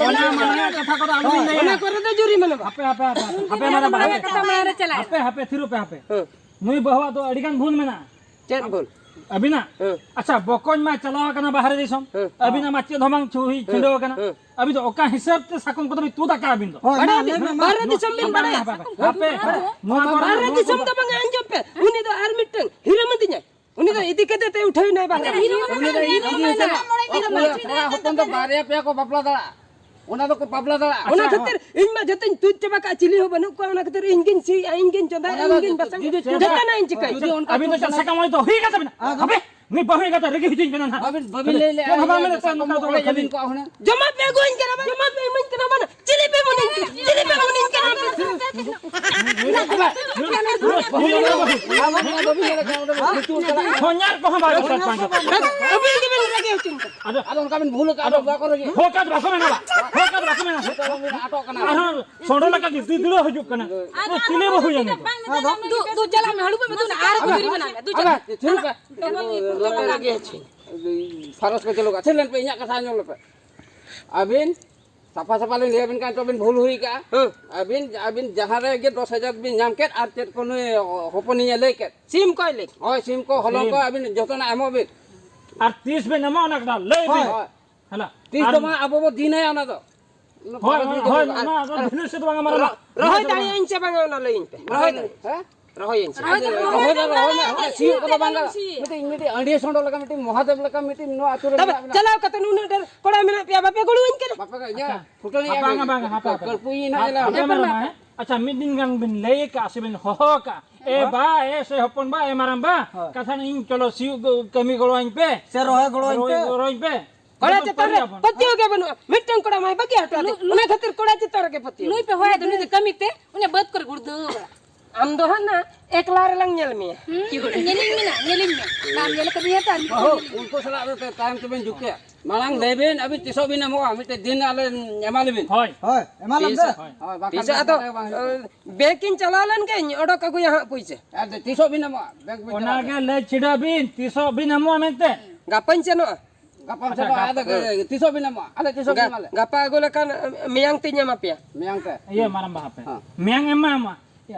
ᱚᱱᱟ ᱢᱟᱱᱟ ᱠᱟᱛᱷᱟ ᱠᱚᱫᱚ ᱟᱞᱚᱵᱤᱱ ᱞᱟᱹᱭᱟ᱾ ᱚᱱᱟ ᱠᱚᱨᱮ ᱫᱚ ᱡᱩᱨᱤᱢᱟᱱᱟ ᱵᱟᱝ᱾ ᱦᱟᱯᱮ, ᱦᱟᱯᱮ, ᱦᱟᱯᱮ, ᱦᱟᱯᱮ, ᱢᱟᱨᱟᱝ ᱵᱟᱦᱟ, ᱦᱟᱯᱮ᱾ ᱠᱟᱛᱷᱟ ᱢᱟᱲᱟᱝ ᱨᱮ ᱪᱟᱞᱟᱜ᱾ ᱦᱟᱯᱮ, ᱦᱟᱯᱮ, ᱛᱷᱤᱨᱚᱜ ᱯᱮ, ᱦᱟᱯᱮ᱾ ᱦᱮᱸ᱾ ᱱᱩᱭ ᱵᱟᱹᱦᱩᱣᱟᱜ ᱫᱚ ᱟᱹᱰᱤ ᱜᱟᱱ ᱵᱷᱩᱞ ᱢᱮᱱᱟᱜᱼᱟ᱾ ᱪᱮᱫ ᱵᱷᱩᱞ? ᱟᱹᱵᱤᱱᱟᱜ? ᱦᱮᱸ᱾ ᱟᱪᱪᱷᱟ, ᱵᱚᱠᱚᱧ ᱢᱟ ᱪᱟᱞᱟᱣ ᱟᱠᱟᱱᱟ ᱵᱟᱦᱨᱮ ᱫᱤᱥᱚᱢ᱾ ᱦᱮᱸ᱾ ᱟᱹᱵᱤᱱᱟᱜ ᱢᱟ ᱪᱮᱫ ᱦᱚᱸ ᱵᱟᱝ ᱪᱷᱩ-, ᱦᱩᱭ ᱦᱮᱸ᱾ ᱪᱷᱤᱸᱰᱟᱹᱣ ᱟᱠᱟᱱᱟ᱾ ᱦᱮᱸ᱾ ᱟᱹᱵᱤᱱ ᱫᱚ ᱚᱠᱟ ᱦᱤᱥᱟᱹᱵ ᱛᱮ ᱥᱟᱠᱚᱢ ᱠᱚᱫᱚ ᱵᱤᱱ ᱛᱩᱫ ᱟᱠᱟᱫ ᱟᱹᱵᱤᱱ ᱫᱚ? ᱦᱳᱭ, ᱵᱟᱦᱨᱮ ᱢᱟ ᱫᱤᱥᱚᱢ, ᱞᱟᱹᱭ ᱢᱮ, ᱵᱟᱦᱨᱮ ᱢᱟ᱾ ᱫᱤᱥᱚᱢ ᱵᱤᱱ ᱦᱟᱯᱮ, ᱵᱟᱲᱟᱭᱟ? ᱦᱟᱯᱮ, ᱦᱟᱯᱮ᱾ ᱱᱚᱣᱟ ᱠᱚᱨᱮ ᱵᱟᱦᱨᱮ ᱫᱤᱥᱚᱢ ᱫᱚ ᱵᱟᱝ, ᱟᱸᱡᱚᱢ ᱯᱮ᱾ ᱩᱱᱤ ᱫᱚ ᱟᱨ ᱢᱤᱫᱴᱟᱝ ᱦᱤᱨᱟᱹ ᱢᱟᱹᱫᱤᱧᱟᱭ᱾ ᱩᱱᱤ ᱫᱚ ᱤᱫᱤ ᱠᱟᱛᱮ ᱛᱮ ᱩᱴᱷᱟᱹᱣ ᱮᱱᱟᱭ ᱵᱟᱝ? ᱩᱱᱤ ᱫᱚ ᱤᱫᱤ ᱠᱟᱛᱮ ᱠᱚᱲᱟ, ᱠᱚᱲᱟ ᱦᱚᱯᱚᱱ ᱫᱚ ᱵᱟᱨᱭᱟ ᱯᱮᱭᱟ ᱠᱚ ᱵᱟᱯᱞᱟ ᱫᱟᱲᱮᱭᱟᱜᱼᱟ᱾ ᱚᱱᱟ ᱫᱚᱠᱚ ᱵᱟᱯᱞᱟ ᱫᱟᱲᱮᱭᱟᱜᱼᱟ᱾ ᱚᱱᱟ ᱟᱪᱪᱷᱟ, ᱠᱷᱟᱹᱛᱤᱨ ᱤᱧ ᱢᱟ ᱡᱚᱛᱚᱧ ᱛᱩᱫ ᱪᱟᱵᱟ ᱠᱟᱜᱼᱟ, ᱪᱤᱞᱤ ᱦᱚᱸ ᱵᱟᱹᱱᱩᱜ ᱠᱚᱣᱟ᱾ ᱚᱱᱟ ᱠᱷᱟᱹᱛᱤᱨ ᱤᱧ ᱜᱤᱧ ᱥᱤᱭᱟ, ᱤᱧ ᱜᱤᱧ ᱪᱚᱸᱫᱟᱭᱟ, ᱚᱱᱟ ᱫᱚ ᱤᱧ ᱜᱤᱧ ᱵᱟᱥᱟᱝᱟ, ᱡᱩᱫᱤ ᱚᱱᱠᱟ ᱡᱚᱛᱚᱱᱟᱜ ᱤᱧ ᱪᱤᱠᱟᱹᱭᱟ᱾ ᱡᱩᱫᱤ ᱚᱱᱠᱟ ᱟᱹᱵᱤᱱ ᱫᱚ ᱪᱟᱥᱟ ᱠᱟᱹᱢᱤ ᱫᱚ ᱦᱩᱭ ᱠᱟᱛᱮ ᱢᱮᱱᱟᱜᱼᱟ᱾ ᱦᱟᱯᱮ, ᱱᱩᱭ ᱵᱟᱹᱦᱩ ᱮᱸᱜᱟᱛ ᱨᱟᱹᱜᱤ ᱦᱚᱪᱚᱧ ᱠᱟᱱᱟ ᱱᱟᱦᱟᱜ᱾ ᱵᱟᱹᱵᱤᱱ, ᱵᱟᱹᱵᱤᱱ ᱞᱟᱹᱭ ᱞᱮᱜᱼᱟ ᱪᱮᱫ ᱦᱚᱸ ᱵᱟᱝ ᱡᱮ ᱢᱮᱱᱮᱫ ᱛᱟᱦᱮᱸᱫ, ᱱᱚᱝᱠᱟ ᱫᱚ ᱚᱲᱮᱡ ᱟᱹᱵᱤᱱ ᱠᱚᱣᱟ ᱦᱩᱱᱟᱹᱝ᱾ ᱡᱚᱢᱟᱜ ᱯᱮ ᱟᱹᱜᱩᱣᱟᱹᱧ ᱠᱟᱱᱟ ᱵᱟᱝ? ᱡᱚᱢᱟᱜ ᱯᱮ ᱮᱢᱟᱹᱧ ᱠᱟᱱᱟ ᱵᱟᱝ? ᱪᱤᱞᱤ ᱯᱮ ᱮᱢᱟᱹᱧ ᱠᱟᱱᱟ? ᱦᱚᱧᱦᱟᱨ ᱠᱚᱦᱚᱸ ᱵᱟᱭ ᱵᱚᱥᱟᱛ ᱠᱟᱱ ᱛᱟᱠᱚᱣᱟ᱾ ᱟᱹᱵᱤᱱ ᱜᱮᱵᱤᱱ ᱨᱟᱹᱜᱤ ᱦᱚᱪᱚᱧ ᱠᱟᱱᱟ᱾ ᱟᱫᱚ, ᱟᱫᱚ ᱚᱱᱠᱟ ᱵᱤᱱ ᱵᱷᱩᱞ ᱟᱠᱟᱫ, ᱟᱫᱚ ᱵᱟᱠᱚ ᱨᱟᱹᱜᱤ᱾ ᱦᱳᱠ ᱟᱫᱚ ᱵᱟᱠᱚ ᱢᱮᱱᱟ ᱵᱟ᱾ ᱦᱳᱠ ᱟᱫᱚ ᱵᱟᱠᱚ ᱢᱮᱱᱟ᱾ ᱟᱫᱚ ᱵᱤᱱ ᱟᱴᱚᱜ ᱠᱟᱱᱟ᱾ ᱟᱨᱦᱚᱸ ᱥᱚᱸᱰᱚ ᱞᱮᱠᱟ ᱜᱤᱫᱤ ᱫᱩᱲᱟᱹ ᱦᱤᱡᱩᱜ ᱠᱟᱱᱟ᱾ ᱟᱫᱚ ᱪᱤᱞᱤ ᱵᱟᱹᱦᱩ ᱭᱟᱢ ᱱᱤᱛᱚᱜ? ᱫᱩ, ᱫᱩ ᱪᱟᱞᱟᱜ ᱢᱮ, ᱦᱟᱹᱲᱩᱵ ᱢᱮ, ᱫᱩ ᱟᱨ ᱠᱚ ᱡᱩᱨᱤ ᱢᱮᱱᱟᱜ ᱢᱮ, ᱫᱩ ᱪᱟᱞᱟᱜ ᱢᱮ᱾ ᱨᱟᱹᱜᱤ ᱦᱚᱪᱚᱧ᱾ ᱯᱷᱟᱨᱚᱥ ᱠᱚ ᱪᱟᱹᱞᱩ ᱠᱟᱜᱼᱟ᱾ ᱪᱮᱫ ᱞᱮᱱ ᱯᱮ, ᱤᱧᱟᱹᱜ ᱠᱟᱛᱷᱟ ᱟᱸᱡᱚᱢ ᱞᱮᱯᱮ᱾ ᱟᱹᱵᱤᱱ ᱥᱟᱯᱷᱟ ᱥᱟᱯᱷᱟ ᱞᱤᱧ ᱞᱟᱹᱭ ᱟᱵᱤᱱ ᱠᱟᱱ, ᱛᱚ ᱵᱤᱱ ᱵᱷᱩᱞ ᱦᱩᱭ ᱠᱟᱜᱼᱟ᱾ ᱦᱮᱸ᱾ ᱟᱹᱵᱤᱱ, ᱟᱹᱵᱤᱱ ᱡᱟᱦᱟᱸ ᱨᱮ ᱜᱮ ᱫᱚᱥ ᱦᱟᱡᱟᱨ ᱵᱤᱱ ᱧᱟᱢ ᱠᱮᱫ, ᱟᱨ ᱪᱮᱫ ᱠᱚ ᱱᱩᱭ ᱦᱚᱯᱚᱱᱤᱧ ᱮ ᱞᱟᱹᱭ ᱠᱮᱫ? ᱥᱤᱢ ᱠᱚᱭ ᱞᱟᱹᱭ ᱠᱮᱫ᱾ ᱦᱳᱭ, ᱥᱤᱢ ᱠᱚ, ᱦᱚᱞᱚᱝ ᱠᱚ, ᱥᱤᱢ᱾ ᱟᱹᱵᱤᱱ ᱡᱚᱛᱚᱱᱟᱜ ᱮᱢᱚᱜ ᱵᱤᱱ᱾ ᱟᱨ ᱛᱤᱥ ᱵᱤᱱ ᱮᱢᱚᱜᱼᱟ ᱚᱱᱟ ᱠᱟᱛᱷᱟ ᱞᱟᱹᱭ ᱵᱤᱱ᱾ ᱦᱳᱭ᱾ ᱦᱮᱞᱟ᱾ ᱛᱤᱥ ᱟᱨ ᱫᱚ ᱵᱟᱝ, ᱟᱵᱚ ᱵᱚ ᱫᱤᱱᱟᱭᱟ ᱚᱱᱟ ᱫᱚ᱾ ᱦᱳᱭ, ᱦᱳᱭ, ᱦᱳᱭ, ᱚᱱᱟ ᱫᱚ ᱵᱷᱤᱱᱟᱹ ᱥᱮᱫ ᱵᱟᱝ ᱢᱟᱨᱟᱝ᱾ ᱨᱚᱦᱚᱭ ᱫᱟᱲᱮᱭᱟᱜ ᱟᱹᱧ ᱥᱮ ᱵᱟᱝᱟ ᱚᱱᱟ ᱞᱟᱹᱭᱟᱹᱧ ᱯᱮ᱾ ᱨᱚᱦᱚᱭ ᱫᱟᱲᱮᱭᱟᱜ ᱟᱹᱧ᱾ ᱦᱮᱸ? ᱨᱚᱦᱚᱭᱟᱹᱧ ᱥᱮ? ᱨᱚᱦᱚᱭ ᱫᱚ ᱨᱚᱦᱚᱭ ᱢᱮ, ᱚᱱᱟ ᱥᱤᱭᱳᱜ ᱠᱚᱫᱚ ᱵᱟᱝ ᱜᱟᱱᱚᱜᱼᱟ᱾ ᱢᱤᱫᱴᱤᱡ, ᱢᱤᱫᱴᱤᱡ ᱟᱹᱰᱤ ᱥᱚᱸᱰᱚ ᱞᱮᱠᱟ, ᱢᱤᱫᱴᱤᱡ ᱢᱚᱦᱟᱫᱮᱵ ᱞᱮᱠᱟ, ᱢᱤᱫᱴᱤᱡ ᱱᱚᱣᱟ ᱟᱹᱛᱩ ᱨᱮ ᱛᱚᱵᱮ ᱢᱮᱱᱟᱜ ᱵᱮᱱᱟ᱾ ᱪᱟᱞᱟᱣ ᱠᱟᱛᱮ ᱱᱩᱱᱟᱹᱜ ᱰᱷᱮᱨ ᱠᱚᱲᱟ ᱢᱮᱱᱟᱜ ᱯᱮᱭᱟ, ᱵᱟᱯᱮ ᱜᱚᱲᱚᱣᱟᱹᱧ ᱠᱟᱱᱟ? ᱵᱟᱯᱮ ᱜᱚᱲᱚ, ᱤᱭᱟᱹ, ᱟᱪᱪᱷᱟ᱾ ᱯᱷᱩᱴᱟᱹᱱᱤ ᱵᱟᱝᱟ, ᱟᱹᱜᱩ, ᱵᱟᱝᱟ, ᱦᱟᱯᱮ, ᱦᱟᱯᱮ᱾ ᱠᱟᱹᱲᱯᱩᱭ ᱱᱟᱜ ᱦᱟᱯᱮ, ᱧᱮᱞᱟ᱾ ᱦᱟᱯᱮ, ᱦᱟᱯᱮ, ᱢᱮᱨᱚᱢ, ᱦᱮᱸ? ᱟᱪᱪᱷᱟ, ᱢᱤᱫ ᱫᱤᱱ ᱜᱟᱱ ᱵᱤᱱ ᱞᱟᱹᱭ ᱟᱠᱟᱫᱼᱟ ᱥᱮ ᱵᱤᱱ ᱦᱚᱦᱚ ᱟᱠᱟᱫᱼᱟ, "ᱮ ᱦᱮᱸ᱾ ᱵᱟ, ᱮ ᱥᱮ ᱦᱚᱯᱚᱱ ᱵᱟ, ᱮ ᱢᱟᱨᱟᱝ ᱵᱟ, ᱦᱳᱭ᱾ ᱠᱟᱛᱷᱟ ᱤᱧ ᱪᱚᱞᱚ ᱥᱤᱭᱳᱜ ᱠᱟᱹᱢᱤ ᱜᱚᱲᱚᱣᱟᱹᱧ ᱯᱮ, ᱥᱮ ᱨᱚᱦᱚᱭ ᱜᱚᱲᱚᱣᱟᱹᱧ ᱨᱚᱦᱚᱭ ᱯᱮ"? ᱜᱚᱲᱚᱣᱟᱹᱧ ᱯᱮ᱾ ᱠᱚᱲᱟ ᱡᱚᱛᱚ ᱪᱮᱛᱟᱱ ᱨᱮ ᱯᱟᱹᱛᱭᱟᱹᱣ ᱜᱮ ᱵᱟᱹᱱᱩᱜᱼᱟ᱾ ᱢᱤᱫᱴᱟᱝ ᱠᱚᱲᱟ ᱢᱟᱭ ᱵᱟᱹᱜᱤ ᱦᱚᱴᱚ ᱟᱫᱮ᱾ ᱱᱩ-, ᱱᱩ-, ᱚᱱᱟ ᱠᱷᱟᱹᱛᱤᱨ ᱠᱚᱲᱟ ᱪᱮᱛᱟᱱ ᱨᱮᱜᱮ ᱯᱟᱹᱛᱭᱟᱹᱣ᱾ ᱱᱩᱭ ᱯᱮ ᱦᱚᱦᱚᱭᱟ, ᱱᱩᱭ ᱫᱚ ᱠᱟᱹᱢᱤ ᱛᱮ, ᱩᱱᱤ ᱵᱟᱹᱫᱽ ᱠᱚᱨᱮ ᱜᱩᱲᱫᱟᱹᱣ ᱵᱟᱲᱟ᱾ ᱟᱢ ᱫᱚ ᱦᱟᱸᱜ ᱱᱟ ᱮᱠᱞᱟ ᱨᱮᱞᱟᱝ ᱧᱮᱞ ᱢᱮᱭᱟ᱾ ᱦᱩᱸ, ᱧᱮᱞᱤᱧ ᱢᱮ ᱱᱟ, ᱧᱮᱞᱤᱧ ᱢᱮ᱾ ᱵᱟᱢ ᱧᱮᱞ ᱠᱟᱫᱤᱧᱟ ᱛᱚ, ᱟᱨ ᱢᱤᱫ ᱵᱟᱹᱦᱩ, ᱫᱷᱟᱣ ᱧᱮᱞᱤᱧ ᱢᱮ᱾ ᱩᱱᱠᱩ ᱥᱟᱞᱟᱜ ᱫᱚ ᱛᱟᱭᱚᱢ ᱛᱮᱵᱮᱱ ᱡᱩᱠᱛᱤᱭᱟ᱾ ᱢᱟᱲᱟᱝ ᱞᱟᱹᱭ ᱵᱤᱱ, ᱟᱹᱵᱤᱱ ᱛᱤᱥᱚᱜ ᱵᱤᱱ ᱮᱢᱚᱜᱼᱟ? ᱢᱤᱫᱴᱮᱡ ᱫᱤᱱ ᱟᱞᱮ ᱮᱢᱟ ᱞᱮᱵᱤᱱ᱾ ᱦᱳᱭ᱾ ᱦᱳᱭ, ᱮᱢᱟ ᱞᱮᱢ ᱛᱤᱥ? ᱫᱚ᱾ ᱦᱳᱭ, ᱵᱟᱠᱷᱟᱱ ᱛᱤᱥ ᱫᱚ ᱟᱫᱚ, ᱵᱟᱝ ᱦᱩᱭᱩᱜᱼᱟ᱾ ᱵᱮᱝᱠ ᱤᱧ ᱪᱟᱞᱟᱣ ᱞᱮᱱ ᱜᱤᱧ, ᱚᱰᱚᱠ ᱟᱹᱜᱩᱭᱟ ᱦᱟᱸᱜ ᱯᱩᱭᱥᱟᱹ᱾ ᱟᱨ ᱛᱤᱥᱚᱜ ᱵᱤᱱ ᱮᱢᱚᱜᱼᱟ? ᱵᱮᱝᱠ ᱵᱤᱱ ᱚᱱᱟ ᱪᱟᱞᱟᱣ ᱜᱮ ᱞᱮᱱ? ᱞᱟᱹᱭ ᱪᱷᱤᱰᱟᱹᱜ ᱵᱤᱱ, ᱛᱤᱥᱚᱜ ᱵᱤᱱ ᱮᱢᱚᱜᱼᱟ ᱢᱮᱱᱛᱮ᱾ ᱜᱟᱯᱟᱧ ᱥᱮᱱᱚᱜᱼᱟ᱾ ᱜᱟᱯᱟᱢ ᱟᱪᱪᱷᱟ, ᱥᱮᱱᱚᱜᱼᱟ, ᱜᱟᱯᱟ᱾ ᱟᱫᱚ ᱛᱤᱥᱚᱜ ᱵᱤᱱ ᱮᱢᱚᱜᱼᱟ? ᱟᱞᱮ ᱛᱤᱥᱚᱜ ᱵᱤᱱ ᱜᱟ-, ᱮᱢᱟ ᱞᱮ? ᱜᱟᱯᱟ ᱟᱹᱜᱩ ᱞᱮᱠᱷᱟᱱ, ᱢᱮᱭᱟᱝ ᱛᱤᱧ ᱮᱢᱟ ᱯᱮᱭᱟ᱾ ᱢᱮᱭᱟᱝ ᱛᱮ? ᱤᱭᱟᱹ, ᱢᱟᱨᱟᱝ ᱵᱟ ᱦᱟᱯᱮ᱾ ᱦᱮᱸ᱾ ᱢᱮᱭᱟᱝ ᱮᱢ ᱮᱢᱟ᱾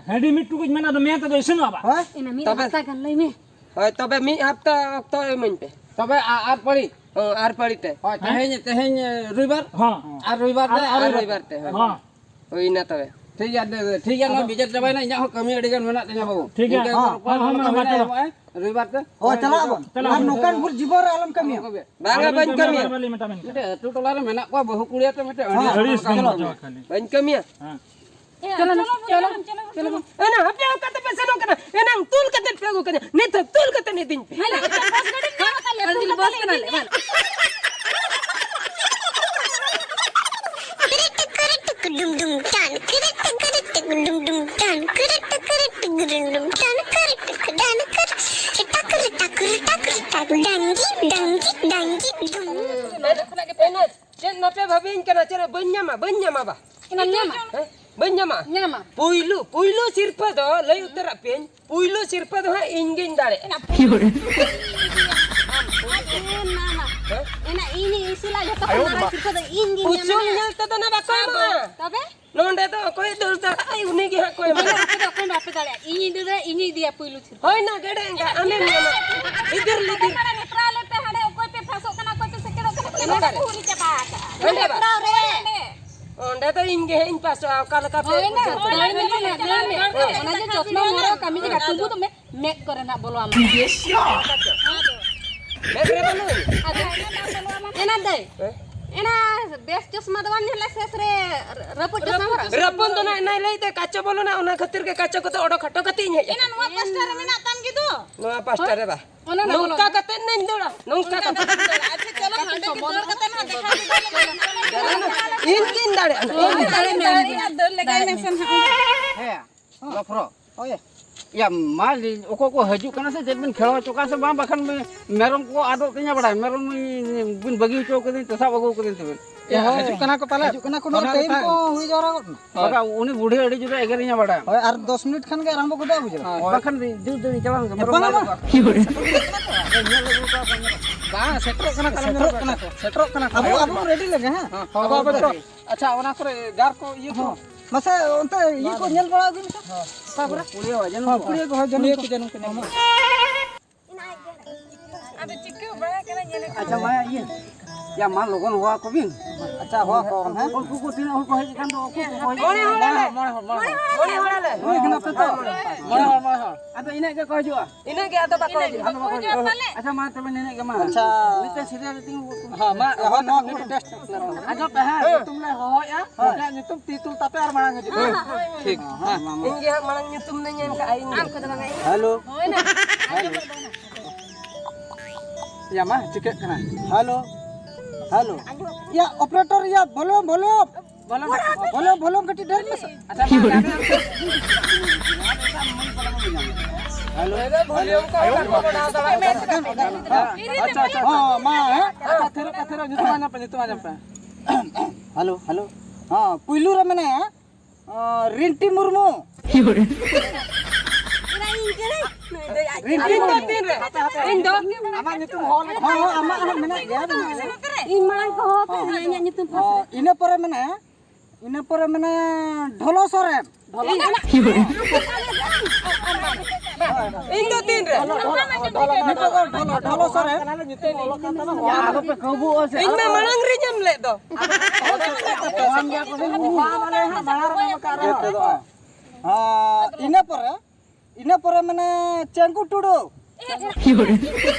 ᱦᱟᱺᱰᱤ ᱢᱤᱫ ᱴᱩᱠᱩᱡ ᱢᱮᱱᱟᱜ ᱫᱚ, ᱢᱮᱭᱟᱝ ᱛᱮᱫᱚ ᱤᱥᱤᱱᱚᱜᱼᱟ ᱵᱟ? ᱦᱳᱭ᱾ ᱤᱱᱟᱹ ᱢᱤᱫ ᱛᱚᱵᱮ ᱦᱟᱯᱛᱟ ᱜᱟᱱ ᱞᱟᱹᱭ ᱢᱮ᱾ ᱦᱳᱭ, ᱛᱚᱵᱮ ᱢᱤᱫ ᱦᱟᱯᱛᱟ ᱚᱠᱛᱚ ᱤᱢᱟᱹᱧ ᱯᱮ᱾ ᱛᱚᱵᱮ ᱟ-, ᱟᱨ ᱯᱟᱹᱲᱤ? ᱦᱚᱸ, ᱟᱨ ᱯᱟᱹᱲᱤ ᱛᱮ᱾ ᱦᱳᱭ, ᱦᱮᱸ? ᱛᱮᱦᱮᱧ, ᱛᱮᱦᱮᱧ, ᱮ, ᱨᱚᱵᱤᱵᱟᱨ᱾ ᱦᱚᱸ᱾ ᱟᱨ ᱨᱚᱵᱤᱵᱟᱨ ᱟᱨ, ᱛᱮ? ᱟᱨ ᱟᱨ ᱨᱚᱵᱤᱵᱟᱨ᱾ ᱨᱚᱵᱤᱵᱟᱨ ᱛᱮ, ᱦᱳᱭ᱾ ᱦᱚᱸ᱾ ᱦᱳᱭ, ᱤᱱᱟᱹ ᱛᱚᱵᱮ᱾ ᱴᱷᱤᱠ ᱜᱮᱭᱟ, ᱴᱷᱤᱠ ᱜᱮᱭᱟ, ᱱᱚᱣᱟ ᱟᱫᱚ ᱵᱤᱪᱟᱹᱨ ᱪᱟᱵᱟᱭᱮᱱᱟ, ᱤᱧᱟᱜ ᱦᱚᱸ ᱠᱟᱹᱢᱤ ᱟᱹᱰᱤ ᱜᱟᱱ ᱢᱮᱱᱟᱜ ᱛᱤᱧᱟ ᱵᱟᱹᱵᱩ᱾ ᱴᱷᱤᱠ ᱜᱮᱭᱟ᱾ ᱱᱤᱝᱠᱟᱹ ᱦᱚᱸ, ᱨᱚᱯᱚᱲ ᱦᱚᱸ, ᱦᱚᱸ, ᱨᱚᱯᱚᱲ ᱢᱟ ᱠᱟᱹᱢᱤ ᱪᱟᱞᱟᱜ᱾ ᱨᱮ ᱮᱢᱚᱜᱼᱟᱭ, ᱨᱚᱵᱤᱵᱟᱨ ᱛᱮ᱾ ᱦᱳᱭ, ᱪᱟᱞᱟᱜ ᱟᱵᱚᱱ᱾ ᱟᱨ ᱱᱚᱝᱠᱟᱱ ᱵᱷᱩᱞ ᱡᱤᱵᱚᱱ ᱨᱮ ᱟᱞᱚᱢ ᱠᱟᱹᱢᱤᱭᱟ᱾ ᱟᱞᱚᱢ ᱠᱟᱹᱢᱤᱭᱟ᱾ ᱵᱟᱝᱟ, ᱟᱞᱚᱢ ᱵᱟᱹᱧ ᱠᱟᱹᱢᱤᱭᱟ᱾ ᱠᱟᱹᱢᱤᱭᱟ᱾ ᱵᱟᱞᱮ ᱢᱮᱛᱟ ᱵᱮᱱ ᱠᱟᱱᱟ᱾ ᱢᱤᱫᱴᱮᱡ ᱟᱹᱛᱩ ᱴᱚᱞᱟ ᱨᱮ ᱢᱮᱱᱟᱜ ᱠᱚᱣᱟ ᱵᱟᱹᱦᱩ ᱠᱩᱲᱤ ᱟᱛᱮ ᱢᱤᱫᱴᱮᱡ ᱦᱮᱸ, ᱟᱹᱲᱤᱥ ᱟᱹᱲᱤᱥ ᱜᱮ ᱜᱮ ᱢᱮᱱᱟᱜ ᱢᱮᱱᱟᱜ ᱠᱚᱣᱟ᱾ ᱠᱚᱣᱟ ᱠᱷᱟᱹᱞᱤ᱾ ᱵᱟᱹᱧ ᱠᱟᱹᱢᱤᱭᱟ᱾ ᱦᱮᱸ᱾ ᱮ, ᱪᱚᱞᱚ ᱱᱟ, ᱪᱚᱞᱚ ᱪᱚᱞᱚ, ᱱᱟ, ᱪᱚᱞᱚ ᱱᱟ᱾ ᱪᱚᱞᱚ ᱱᱟ᱾ ᱮ ᱱᱟ, ᱦᱟᱯᱮ ᱚᱠᱟ ᱛᱮᱯᱮ ᱥᱮᱱᱚᱜ ᱠᱟᱱᱟ? ᱮᱱᱟᱝ ᱛᱩᱞ ᱠᱟᱛᱮ ᱯᱮ ᱟᱹᱜᱩ ᱠᱟᱹᱧᱟ, ᱱᱤᱛ ᱦᱚᱸ ᱛᱩᱞ ᱠᱟᱛᱮ ᱤᱫᱤᱧ ᱯᱮ᱾ ᱦᱮᱸ, ᱱᱤᱛ ᱦᱚᱸ ᱵᱟᱥ ᱜᱟᱹᱰᱤ ᱧᱟᱢ ᱟᱠᱟᱫ ᱞᱮᱭᱟ, ᱛᱩᱞ ᱠᱟᱛᱮ ᱞᱮ ᱤᱫᱤ ᱢᱮᱭᱟ᱾ ᱰᱩᱢ ᱰᱩᱢ ᱴᱟᱱ, ᱠᱤᱨᱤ ᱴᱤᱠᱤᱨᱤ ᱴᱤᱠᱤᱨᱤ ᱰᱩᱢ ᱰᱩᱢ ᱴᱟᱱ, ᱠᱤᱨᱤ ᱴᱤᱠᱤᱨᱤ ᱴᱤᱠᱤᱨᱤ ᱰᱩᱢ ᱰᱩᱢ ᱴᱟᱱ, ᱠᱤᱨᱤ ᱴᱤᱠᱤᱨᱤ ᱴᱟᱠᱨᱤ ᱴᱟᱠᱨᱤ ᱴᱟᱠ, ᱰᱟᱝᱜᱤ ᱰᱟᱝᱜᱤ ᱰᱟᱝᱜᱤ ᱰᱩᱢ᱾ ᱮᱱᱟ ᱠᱷᱚᱱᱟᱜ ᱜᱮ ᱯᱮ ᱮᱱᱮᱡ᱾ ᱪᱮᱫ ᱱᱟᱯᱮ ᱵᱷᱟᱹᱵᱤᱭᱟᱹᱧ ᱠᱟᱱᱟ? ᱪᱮᱫ ᱵᱟᱹᱧ ᱧᱟᱢᱟ? ᱵᱟᱹᱧ ᱧᱟᱢᱟ ᱵᱟ᱾ ᱮᱱᱟᱢ ᱧᱟᱢᱟ? ᱦᱮᱸ? ᱵᱟᱹᱧ ᱧᱟᱢᱟ? ᱧᱟᱢᱟ᱾ ᱯᱩᱭᱞᱩ, ᱯᱩᱭᱞᱩ ᱥᱤᱨᱯᱟᱹ ᱫᱚ ᱞᱟᱹᱭ ᱩᱛᱟᱹᱨᱟᱜ ᱯᱮᱭᱟᱹᱧ, ᱯᱩᱭᱞᱩ ᱥᱤᱨᱯᱟᱹ ᱫᱚ ᱦᱟᱸᱜ ᱤᱧ ᱜᱤᱧ ᱫᱟᱲᱮᱜᱼᱟ᱾ ᱮᱱᱟ ᱯᱩᱭᱞᱩ᱾ ᱟᱢ ᱯᱩᱭᱞᱩ᱾ ᱟᱢ ᱮᱢ ᱧᱟᱢᱟ᱾ ᱦᱮᱸ? ᱮᱱᱟ ᱤᱧ ᱤᱥᱩᱞᱟ, ᱡᱚᱛᱚ ᱠᱷᱚᱱ ᱢᱟᱨᱟᱝ ᱥᱤᱨᱯᱟᱹ ᱫᱚ ᱤᱧ ᱜᱤᱧ ᱧᱟᱢᱟ᱾ ᱩᱥᱩᱞ ᱧᱮᱞ ᱛᱮᱫᱚ ᱱᱟ ᱵᱟᱠᱚ ᱮᱢᱚᱜᱼᱟ᱾ ᱛᱚᱵᱮ? ᱱᱚᱰᱮ ᱫᱚ ᱚᱠᱚᱭ ᱫᱟᱹᱲ ᱫᱟᱲᱮᱭᱟᱜᱼᱟᱭ, ᱩᱱᱤ ᱜᱮ ᱦᱟᱸᱜ ᱠᱚ ᱮᱢᱚᱜᱼᱟ᱾ ᱟᱯᱮ ᱫᱚ ᱚᱠᱚᱭ ᱦᱚᱸ ᱵᱟᱯᱮ ᱫᱟᱲᱮᱭᱟᱜᱼᱟ᱾ ᱤᱧᱤᱧ ᱫᱟᱹᱲᱟ, ᱤᱧᱤᱧ ᱤᱫᱤᱭᱟ ᱯᱩᱭᱞᱩ ᱥᱤᱨᱯᱟᱹ᱾ ᱦᱳᱭ ᱱᱟ, ᱜᱮᱰᱮ ᱮᱸᱜᱟ, ᱟᱢᱮᱢ ᱧᱟᱢᱟ᱾ ᱞᱤᱫᱤᱨ, ᱞᱤᱫᱤᱨ᱾ ᱦᱮᱯᱨᱟᱣ ᱞᱮ ᱯᱮ, ᱦᱟᱸᱰᱮ ᱚᱠᱚᱭ ᱯᱮ ᱯᱷᱟᱥᱚᱜ ᱠᱟᱱᱟ, ᱚᱠᱚᱭ ᱯᱮ ᱥᱮᱠᱮᱱᱚᱜ ᱠᱟᱱᱟ, ᱯᱮ ᱚᱠᱟᱨᱮ? ᱵᱟᱠᱚ ᱦᱩᱨᱤ ᱪᱟᱵᱟ ᱟᱠᱟᱜᱼᱟ᱾ ᱦᱮᱸ, ᱵᱟᱠᱟᱨᱮ? ᱦᱮᱯᱨᱟᱣ ᱨᱮ᱾ ᱚᱸᱰᱮ ᱫᱚ ᱤᱧ ᱜᱮ ᱦᱟᱸᱜ ᱤᱧ ᱯᱷᱟᱥᱚᱜᱼᱟ, ᱚᱠᱟ ᱞᱮᱠᱟ ᱯᱮ ᱦᱳᱭ ᱱᱟ, ᱫᱟᱹᱲ ᱢᱮ, ᱫᱟᱹᱲ ᱢᱮ᱾ ᱦᱮᱸ᱾ ᱚᱱᱟ ᱡᱮ ᱪᱚᱥᱢᱟ ᱦᱚᱨᱚᱜ ᱠᱟᱹᱢᱤ ᱠᱟᱱᱟ, ᱛᱩᱵᱩ ᱫᱚ ᱢᱮ-, ᱢᱮᱫ ᱠᱚᱨᱮ ᱱᱟᱜ ᱵᱚᱞᱚ ᱟᱢᱟ᱾ ᱢᱮᱫ ᱨᱮ ᱵᱟᱹᱱᱩᱜ? ᱟᱫᱚ, ᱮᱱᱟ ᱫᱟᱹᱭ᱾ ᱦᱮᱸ? ᱮᱱᱟ ᱵᱮᱥ ᱪᱚᱥᱢᱟ ᱫᱚ ᱵᱟᱢ ᱧᱮᱞ ᱞᱮᱫ ᱥᱮᱥ ᱨᱮ ᱨᱟᱹᱯᱩᱫ ᱪᱚᱥᱢᱟ ᱦᱚᱨᱚᱜ? ᱨᱟᱹᱯᱩᱫ ᱫᱚ ᱱᱟᱭ ᱱᱟᱭ ᱞᱟᱹᱭ ᱛᱮ ᱠᱟᱪᱚ ᱵᱚᱞᱚᱱᱟ, ᱚᱱᱟ ᱠᱷᱟᱹᱛᱤᱨ ᱜᱮ ᱠᱟᱪᱚ ᱠᱚᱛᱮ ᱚᱰᱚᱠ ᱦᱚᱴᱚ ᱠᱟᱛᱮ ᱤᱧ ᱦᱮᱡ ᱮᱱᱟ᱾ ᱱᱚᱣᱟ ᱯᱟᱥᱴᱟ ᱨᱮ ᱢᱮᱱᱟᱜ ᱛᱟᱢ ᱜᱮ ᱫᱚ᱾ ᱱᱚᱣᱟ ᱯᱟᱥᱴᱟ ᱨᱮ ᱵᱟ᱾ ᱚᱱᱟ ᱱᱚᱝᱠᱟ ᱠᱟᱛᱮ ᱱᱟᱧ ᱫᱟᱹᱲᱟ, ᱱᱚᱝᱠᱟ ᱠᱟᱛᱮ᱾ ᱟᱪᱪᱷᱟ, ᱪᱚᱞᱚ, ᱦᱟᱸᱰᱮ ᱫᱟᱹᱲ ᱠᱟᱛᱮ ᱦᱟᱸᱰᱮ ᱠᱷᱟᱱ ᱫᱚ ᱤᱧ ᱜᱤᱧ ᱫᱟᱲᱮᱭᱟᱜᱼᱟ᱾ ᱫᱟᱹᱲ ᱞᱮᱜᱟᱭ ᱢᱮ ᱥᱮ ᱦᱟᱸᱜ᱾ ᱦᱮᱸ, ᱜᱚᱯᱷᱨᱚ᱾ ᱦᱳᱭ᱾ ᱭᱟ, ᱢᱟ ᱞᱟᱹᱭ, ᱚᱠᱚᱭ ᱠᱚ ᱦᱤᱡᱩᱜ ᱠᱟᱱᱟ ᱥᱮ ᱪᱮᱫ ᱵᱤᱱ ᱠᱷᱮᱞᱣᱟ ᱦᱚᱪᱚ ᱠᱚᱣᱟ ᱥᱮ ᱵᱟᱝ? ᱵᱟᱠᱷᱟᱱ ᱢᱮ-, ᱢᱮᱨᱚᱢ ᱠᱚ ᱟᱫᱚᱜ ᱛᱤᱧᱟ ᱵᱟᱲᱟᱭ, ᱢᱮᱨᱚᱢ ᱵᱤᱱ ᱵᱟᱹᱜᱤ ᱦᱚᱪᱚ ᱠᱟᱹᱫᱤᱧ ᱛᱮ ᱥᱟᱵ ᱟᱹᱜᱩ ᱠᱟᱹᱫᱤᱧ ᱛᱮᱵᱤᱱ᱾ ᱭᱟ, ᱦᱤᱡᱩᱜ ᱠᱟᱱᱟ ᱠᱚ ᱯᱟᱞᱮ᱾ ᱦᱤᱡᱩᱜ ᱠᱟᱱᱟ ᱠᱚ, ᱱᱚᱣᱟ ᱴᱟᱭᱤᱢ ᱠᱚ ᱦᱩᱭ ᱡᱟᱣᱨᱟ ᱜᱚᱫ ᱱᱟ᱾ ᱦᱳᱭ᱾ ᱵᱟᱠᱷᱟᱱ ᱩᱱᱤ ᱵᱩᱰᱷᱤ ᱟᱹᱰᱤ ᱡᱳᱨᱮ ᱮᱜᱮᱨᱤᱧᱟ ᱵᱟᱲᱟᱭ᱾ ᱦᱳᱭ, ᱟᱨ ᱫᱚᱥ ᱢᱤᱱᱤᱴ ᱠᱷᱟᱱ ᱜᱮ ᱟᱨᱟᱢᱵᱚ ᱜᱚᱫᱚᱜᱼᱟ, ᱵᱩᱡᱷᱟᱹᱣ᱾ ᱦᱳᱭ᱾ ᱵᱟᱠᱷᱟᱱ ᱫᱟᱹᱲ ᱫᱟᱹᱲ ᱪᱟᱞᱟᱣ ᱞᱮᱱ ᱜᱮ, ᱢᱮᱨᱚᱢ ᱵᱟᱝ, ᱢᱟᱨᱮ ᱵᱟᱝ᱾ ᱠᱚ᱾ ᱵᱟᱝ, ᱥᱮᱴᱮᱨᱚᱜ ᱠᱟᱱᱟ ᱠᱚ, ᱥᱮᱴᱮᱨᱚᱜ ᱠᱟᱱᱟ ᱠᱚ, ᱥᱮᱴᱮᱨᱚᱜ ᱠᱟᱱᱟ ᱠᱚ᱾ ᱟᱵᱚ, ᱟᱵᱚ ᱨᱮᱰᱤ ᱞᱮᱜᱮ, ᱦᱮᱸ᱾ ᱦᱮᱸ, ᱟᱵᱚ, ᱟᱵᱚ ᱟᱵᱚ ᱛᱚ᱾ ᱟᱪᱪᱷᱟ, ᱚᱱᱟ ᱠᱚᱨᱮ ᱡᱟᱨ ᱠᱚ, ᱤᱭᱟᱹ ᱠᱚ᱾ ᱦᱚᱸ᱾ ᱢᱟᱥᱮ ᱚᱱᱛᱮ ᱤᱭᱟᱹ ᱠᱚ ᱧᱮᱞ ᱵᱟᱲᱟ ᱟᱹᱜᱩᱭ ᱢᱮᱥᱮ᱾ ᱦᱚᱸ᱾ ᱚᱠᱟ ᱠᱚᱨᱮ? ᱯᱩᱲᱤᱭᱟᱹ ᱦᱚᱸ, ᱡᱟᱹᱱᱩᱢ ᱦᱚᱸ, ᱠᱚ᱾ ᱯᱩᱲᱤᱭᱟᱹ ᱠᱚ, ᱦᱚᱸ, ᱡᱟᱹᱱᱩᱢ ᱠᱚ᱾ ᱟᱫᱚ ᱪᱤᱠᱟᱹ ᱵᱟᱲᱟ ᱠᱟᱱᱟ ᱧᱮᱞ ᱠᱟᱱᱟ᱾ ᱟᱪᱪᱷᱟ, ᱢᱟ ᱤᱭᱟᱹ᱾ ᱭᱟ, ᱢᱟ ᱞᱚᱜᱚᱱ ᱦᱚᱦᱚ ᱟᱠᱚ ᱵᱤᱱ᱾ ᱟᱪᱪᱷᱟ, ᱦᱚᱦᱚ ᱟᱠᱚ ᱵᱚᱱ, ᱦᱮᱸ? ᱩᱱᱠᱩ ᱠᱚ ᱛᱤᱱᱟᱹᱜ ᱦᱚᱲ ᱠᱚ ᱦᱮᱡ ᱟᱠᱟᱱ ᱫᱚ, ᱩᱱᱠᱩ ᱠᱚ ᱦᱮᱡ ᱢᱚᱬᱮ ᱦᱚᱲ᱾ ᱢᱚᱬᱮ ᱦᱚᱲ, ᱢᱚᱬᱮ ᱦᱚᱲ᱾ ᱢᱚᱬᱮ ᱦᱚᱲ ᱟᱞᱮ᱾ ᱦᱩᱭ ᱠᱟᱱᱟ ᱯᱮ ᱛᱚ? ᱢᱚᱬᱮ ᱦᱚᱲ, ᱢᱚᱬᱮ ᱦᱚᱲ᱾ ᱟᱫᱚ ᱤᱱᱟᱹᱜ ᱜᱮᱠᱚ ᱦᱤᱡᱩᱜᱼᱟ᱾ ᱤᱱᱟᱹᱜ ᱜᱮ ᱟᱫᱚ ᱵᱟᱠᱚ ᱦᱤᱡᱩᱜᱼᱟ᱾ ᱟᱫᱚ ᱵᱟᱠᱚ ᱦᱤᱡᱩᱜᱼᱟ᱾ ᱟᱪᱪᱷᱟ, ᱢᱟ ᱛᱚᱵᱮ ᱱᱤᱱᱟᱹᱜ ᱜᱮ ᱢᱟ᱾ ᱟᱪᱪᱷᱟ᱾ ᱢᱤᱫᱴᱮᱱ ᱥᱤᱨᱤᱭᱟᱞ ᱨᱮ ᱛᱤᱸᱜᱩ ᱠᱚᱜ ᱯᱮ᱾ ᱦᱮᱸ, ᱢᱟ, ᱮᱦᱚᱵ ᱱᱚᱣᱟ ᱠᱚ ᱴᱮᱥᱴ᱾ ᱟᱸᱡᱚᱢ ᱯᱮ, ᱦᱮᱸ, ᱦᱮᱸ᱾ ᱧᱩᱛᱩᱢ ᱞᱮ ᱦᱚᱦᱚᱭᱮᱜᱼᱟ᱾ ᱦᱮᱸ᱾ ᱟᱯᱮᱭᱟᱜ ᱧᱩᱛᱩᱢ ᱛᱤ ᱛᱩᱞ ᱛᱟᱯᱮ ᱟᱨ ᱢᱟᱲᱟᱝ ᱦᱤᱡᱩᱜ ᱯᱮ᱾ ᱦᱮᱸ, ᱦᱳᱭ, ᱦᱳᱭ᱾ ᱴᱷᱤᱠ᱾ ᱦᱮᱸ, ᱢᱟ, ᱢᱟ᱾ ᱤᱧ ᱜᱮ ᱦᱟᱸᱜ ᱢᱟᱲᱟᱝ ᱧᱩᱛᱩᱢ ᱫᱚᱧ ᱮᱢ ᱠᱟᱜᱼᱟ, ᱤᱧ ᱜᱮ᱾ ᱟᱢ ᱠᱚᱫᱚ ᱵᱟᱝᱟ, ᱤᱧ᱾ ᱦᱮᱞᱳ᱾ ᱦᱳᱭ ᱱᱟ᱾ ᱦᱮᱞᱳ᱾ ᱭᱟ ᱢᱟ, ᱪᱤᱠᱟᱹᱜ ᱠᱟᱱᱟ? Hello, hello. ᱭᱟ, ᱚᱯᱟᱨᱮᱴᱚᱨ, ᱭᱟ, ᱵᱷᱚᱞᱤᱭᱩᱢ, ᱵᱷᱚᱞᱤᱭᱩᱢ᱾ ᱵᱷᱚᱞᱤᱭᱩᱢ, ᱵᱷᱚᱞᱤᱭᱩᱢ ᱠᱟᱹᱴᱤᱡ ᱰᱷᱮᱨ ᱢᱮᱥᱮ᱾ ᱟᱪᱪᱷᱟ, ᱢᱟ, ᱜᱟᱱ ᱦᱮᱞᱳ᱾ ᱦᱮᱞᱳ᱾ ᱵᱷᱚᱞᱤᱭᱩᱢ ᱠᱚ ᱟᱪᱪᱷᱟ, ᱟᱪᱪᱷᱟ, ᱟᱪᱪᱷᱟ᱾ ᱦᱚᱸ, ᱢᱟ, ᱦᱮᱸ᱾ ᱟᱪᱪᱷᱟ, ᱛᱷᱤᱨᱚᱜ ᱯᱮ, ᱛᱷᱤᱨᱚᱜ, ᱧᱩᱛᱩᱢ ᱟᱸᱡᱚᱢ ᱯᱮ, ᱧᱩᱛᱩᱢ ᱟᱸᱡᱚᱢ ᱯᱮ᱾ Hello, hello. ᱦᱚᱸ, ᱯᱩᱭᱞᱩ ᱨᱮ ᱢᱮᱱᱟᱭᱟ, ᱟᱸ, ᱨᱤᱱᱴᱤ ᱢᱩᱨᱢᱩ᱾ ᱤᱧ ᱫᱚ ᱛᱤᱱ ᱨᱮ? ᱤᱧ ᱫᱚ? ᱟᱢᱟᱜ ᱧᱩᱛᱩᱢ ᱦᱚᱸ ᱞᱮᱠᱷᱟᱱ᱾ ᱦᱚᱸ, ᱦᱚᱸ, ᱟᱢᱟᱜ ᱦᱚᱸ ᱢᱮᱱᱟᱜ ᱜᱮᱭᱟ, ᱢᱮᱱᱟᱜ ᱜᱮᱭᱟ᱾ ᱤᱧ ᱢᱟᱲᱟᱝ ᱠᱚ ᱦᱚᱦᱚ ᱯᱮ, ᱦᱚᱸ, ᱤᱧᱟᱹᱜ ᱧᱩᱛᱩᱢ ᱯᱟᱥ ᱨᱮ᱾ ᱤᱱᱟᱹ ᱯᱚᱨᱮ ᱢᱮᱱᱟᱭᱟ, ᱤᱱᱟᱹ ᱯᱚᱨᱮ ᱢᱮᱱᱟᱭᱟ ᱰᱷᱚᱞᱚ ᱥᱚᱨᱮᱱ᱾ ᱤᱧ ᱫᱚ ᱛᱤᱱ ᱨᱮ? ᱰᱷᱚᱞᱚ, ᱰᱷᱚᱞᱚ, ᱰᱷᱚᱞᱚ, ᱱᱤᱛᱚᱜ ᱫᱚ ᱰᱷᱚᱞᱚ, ᱰᱷᱚᱞᱚ ᱥᱚᱨᱮᱱ᱾ ᱟᱞᱚ ᱯᱮ ᱠᱟᱹᱣᱵᱩᱜᱼᱟ ᱥᱮ᱾ ᱤᱧ ᱢᱟ ᱢᱟᱲᱟᱝ ᱨᱮᱧ ᱮᱢ ᱞᱮᱫ ᱫᱚ᱾ ᱵᱟᱝ ᱜᱮᱭᱟ ᱠᱚ ᱥᱮ, ᱵᱟᱝ ᱟᱞᱮ ᱦᱟᱸᱜ ᱢᱟᱲᱟᱝ ᱨᱮ ᱮᱢ ᱟᱠᱟᱫ ᱨᱮᱦᱚᱸ᱾ ᱪᱮᱫ ᱛᱮᱫᱚ? ᱦᱮᱸ, ᱤᱱᱟᱹ ᱯᱚᱨᱮ, ᱤᱱᱟᱹ ᱯᱚᱨᱮ ᱢᱟᱱᱮ ᱪᱮᱝᱠᱩ ᱴᱩᱰᱩ᱾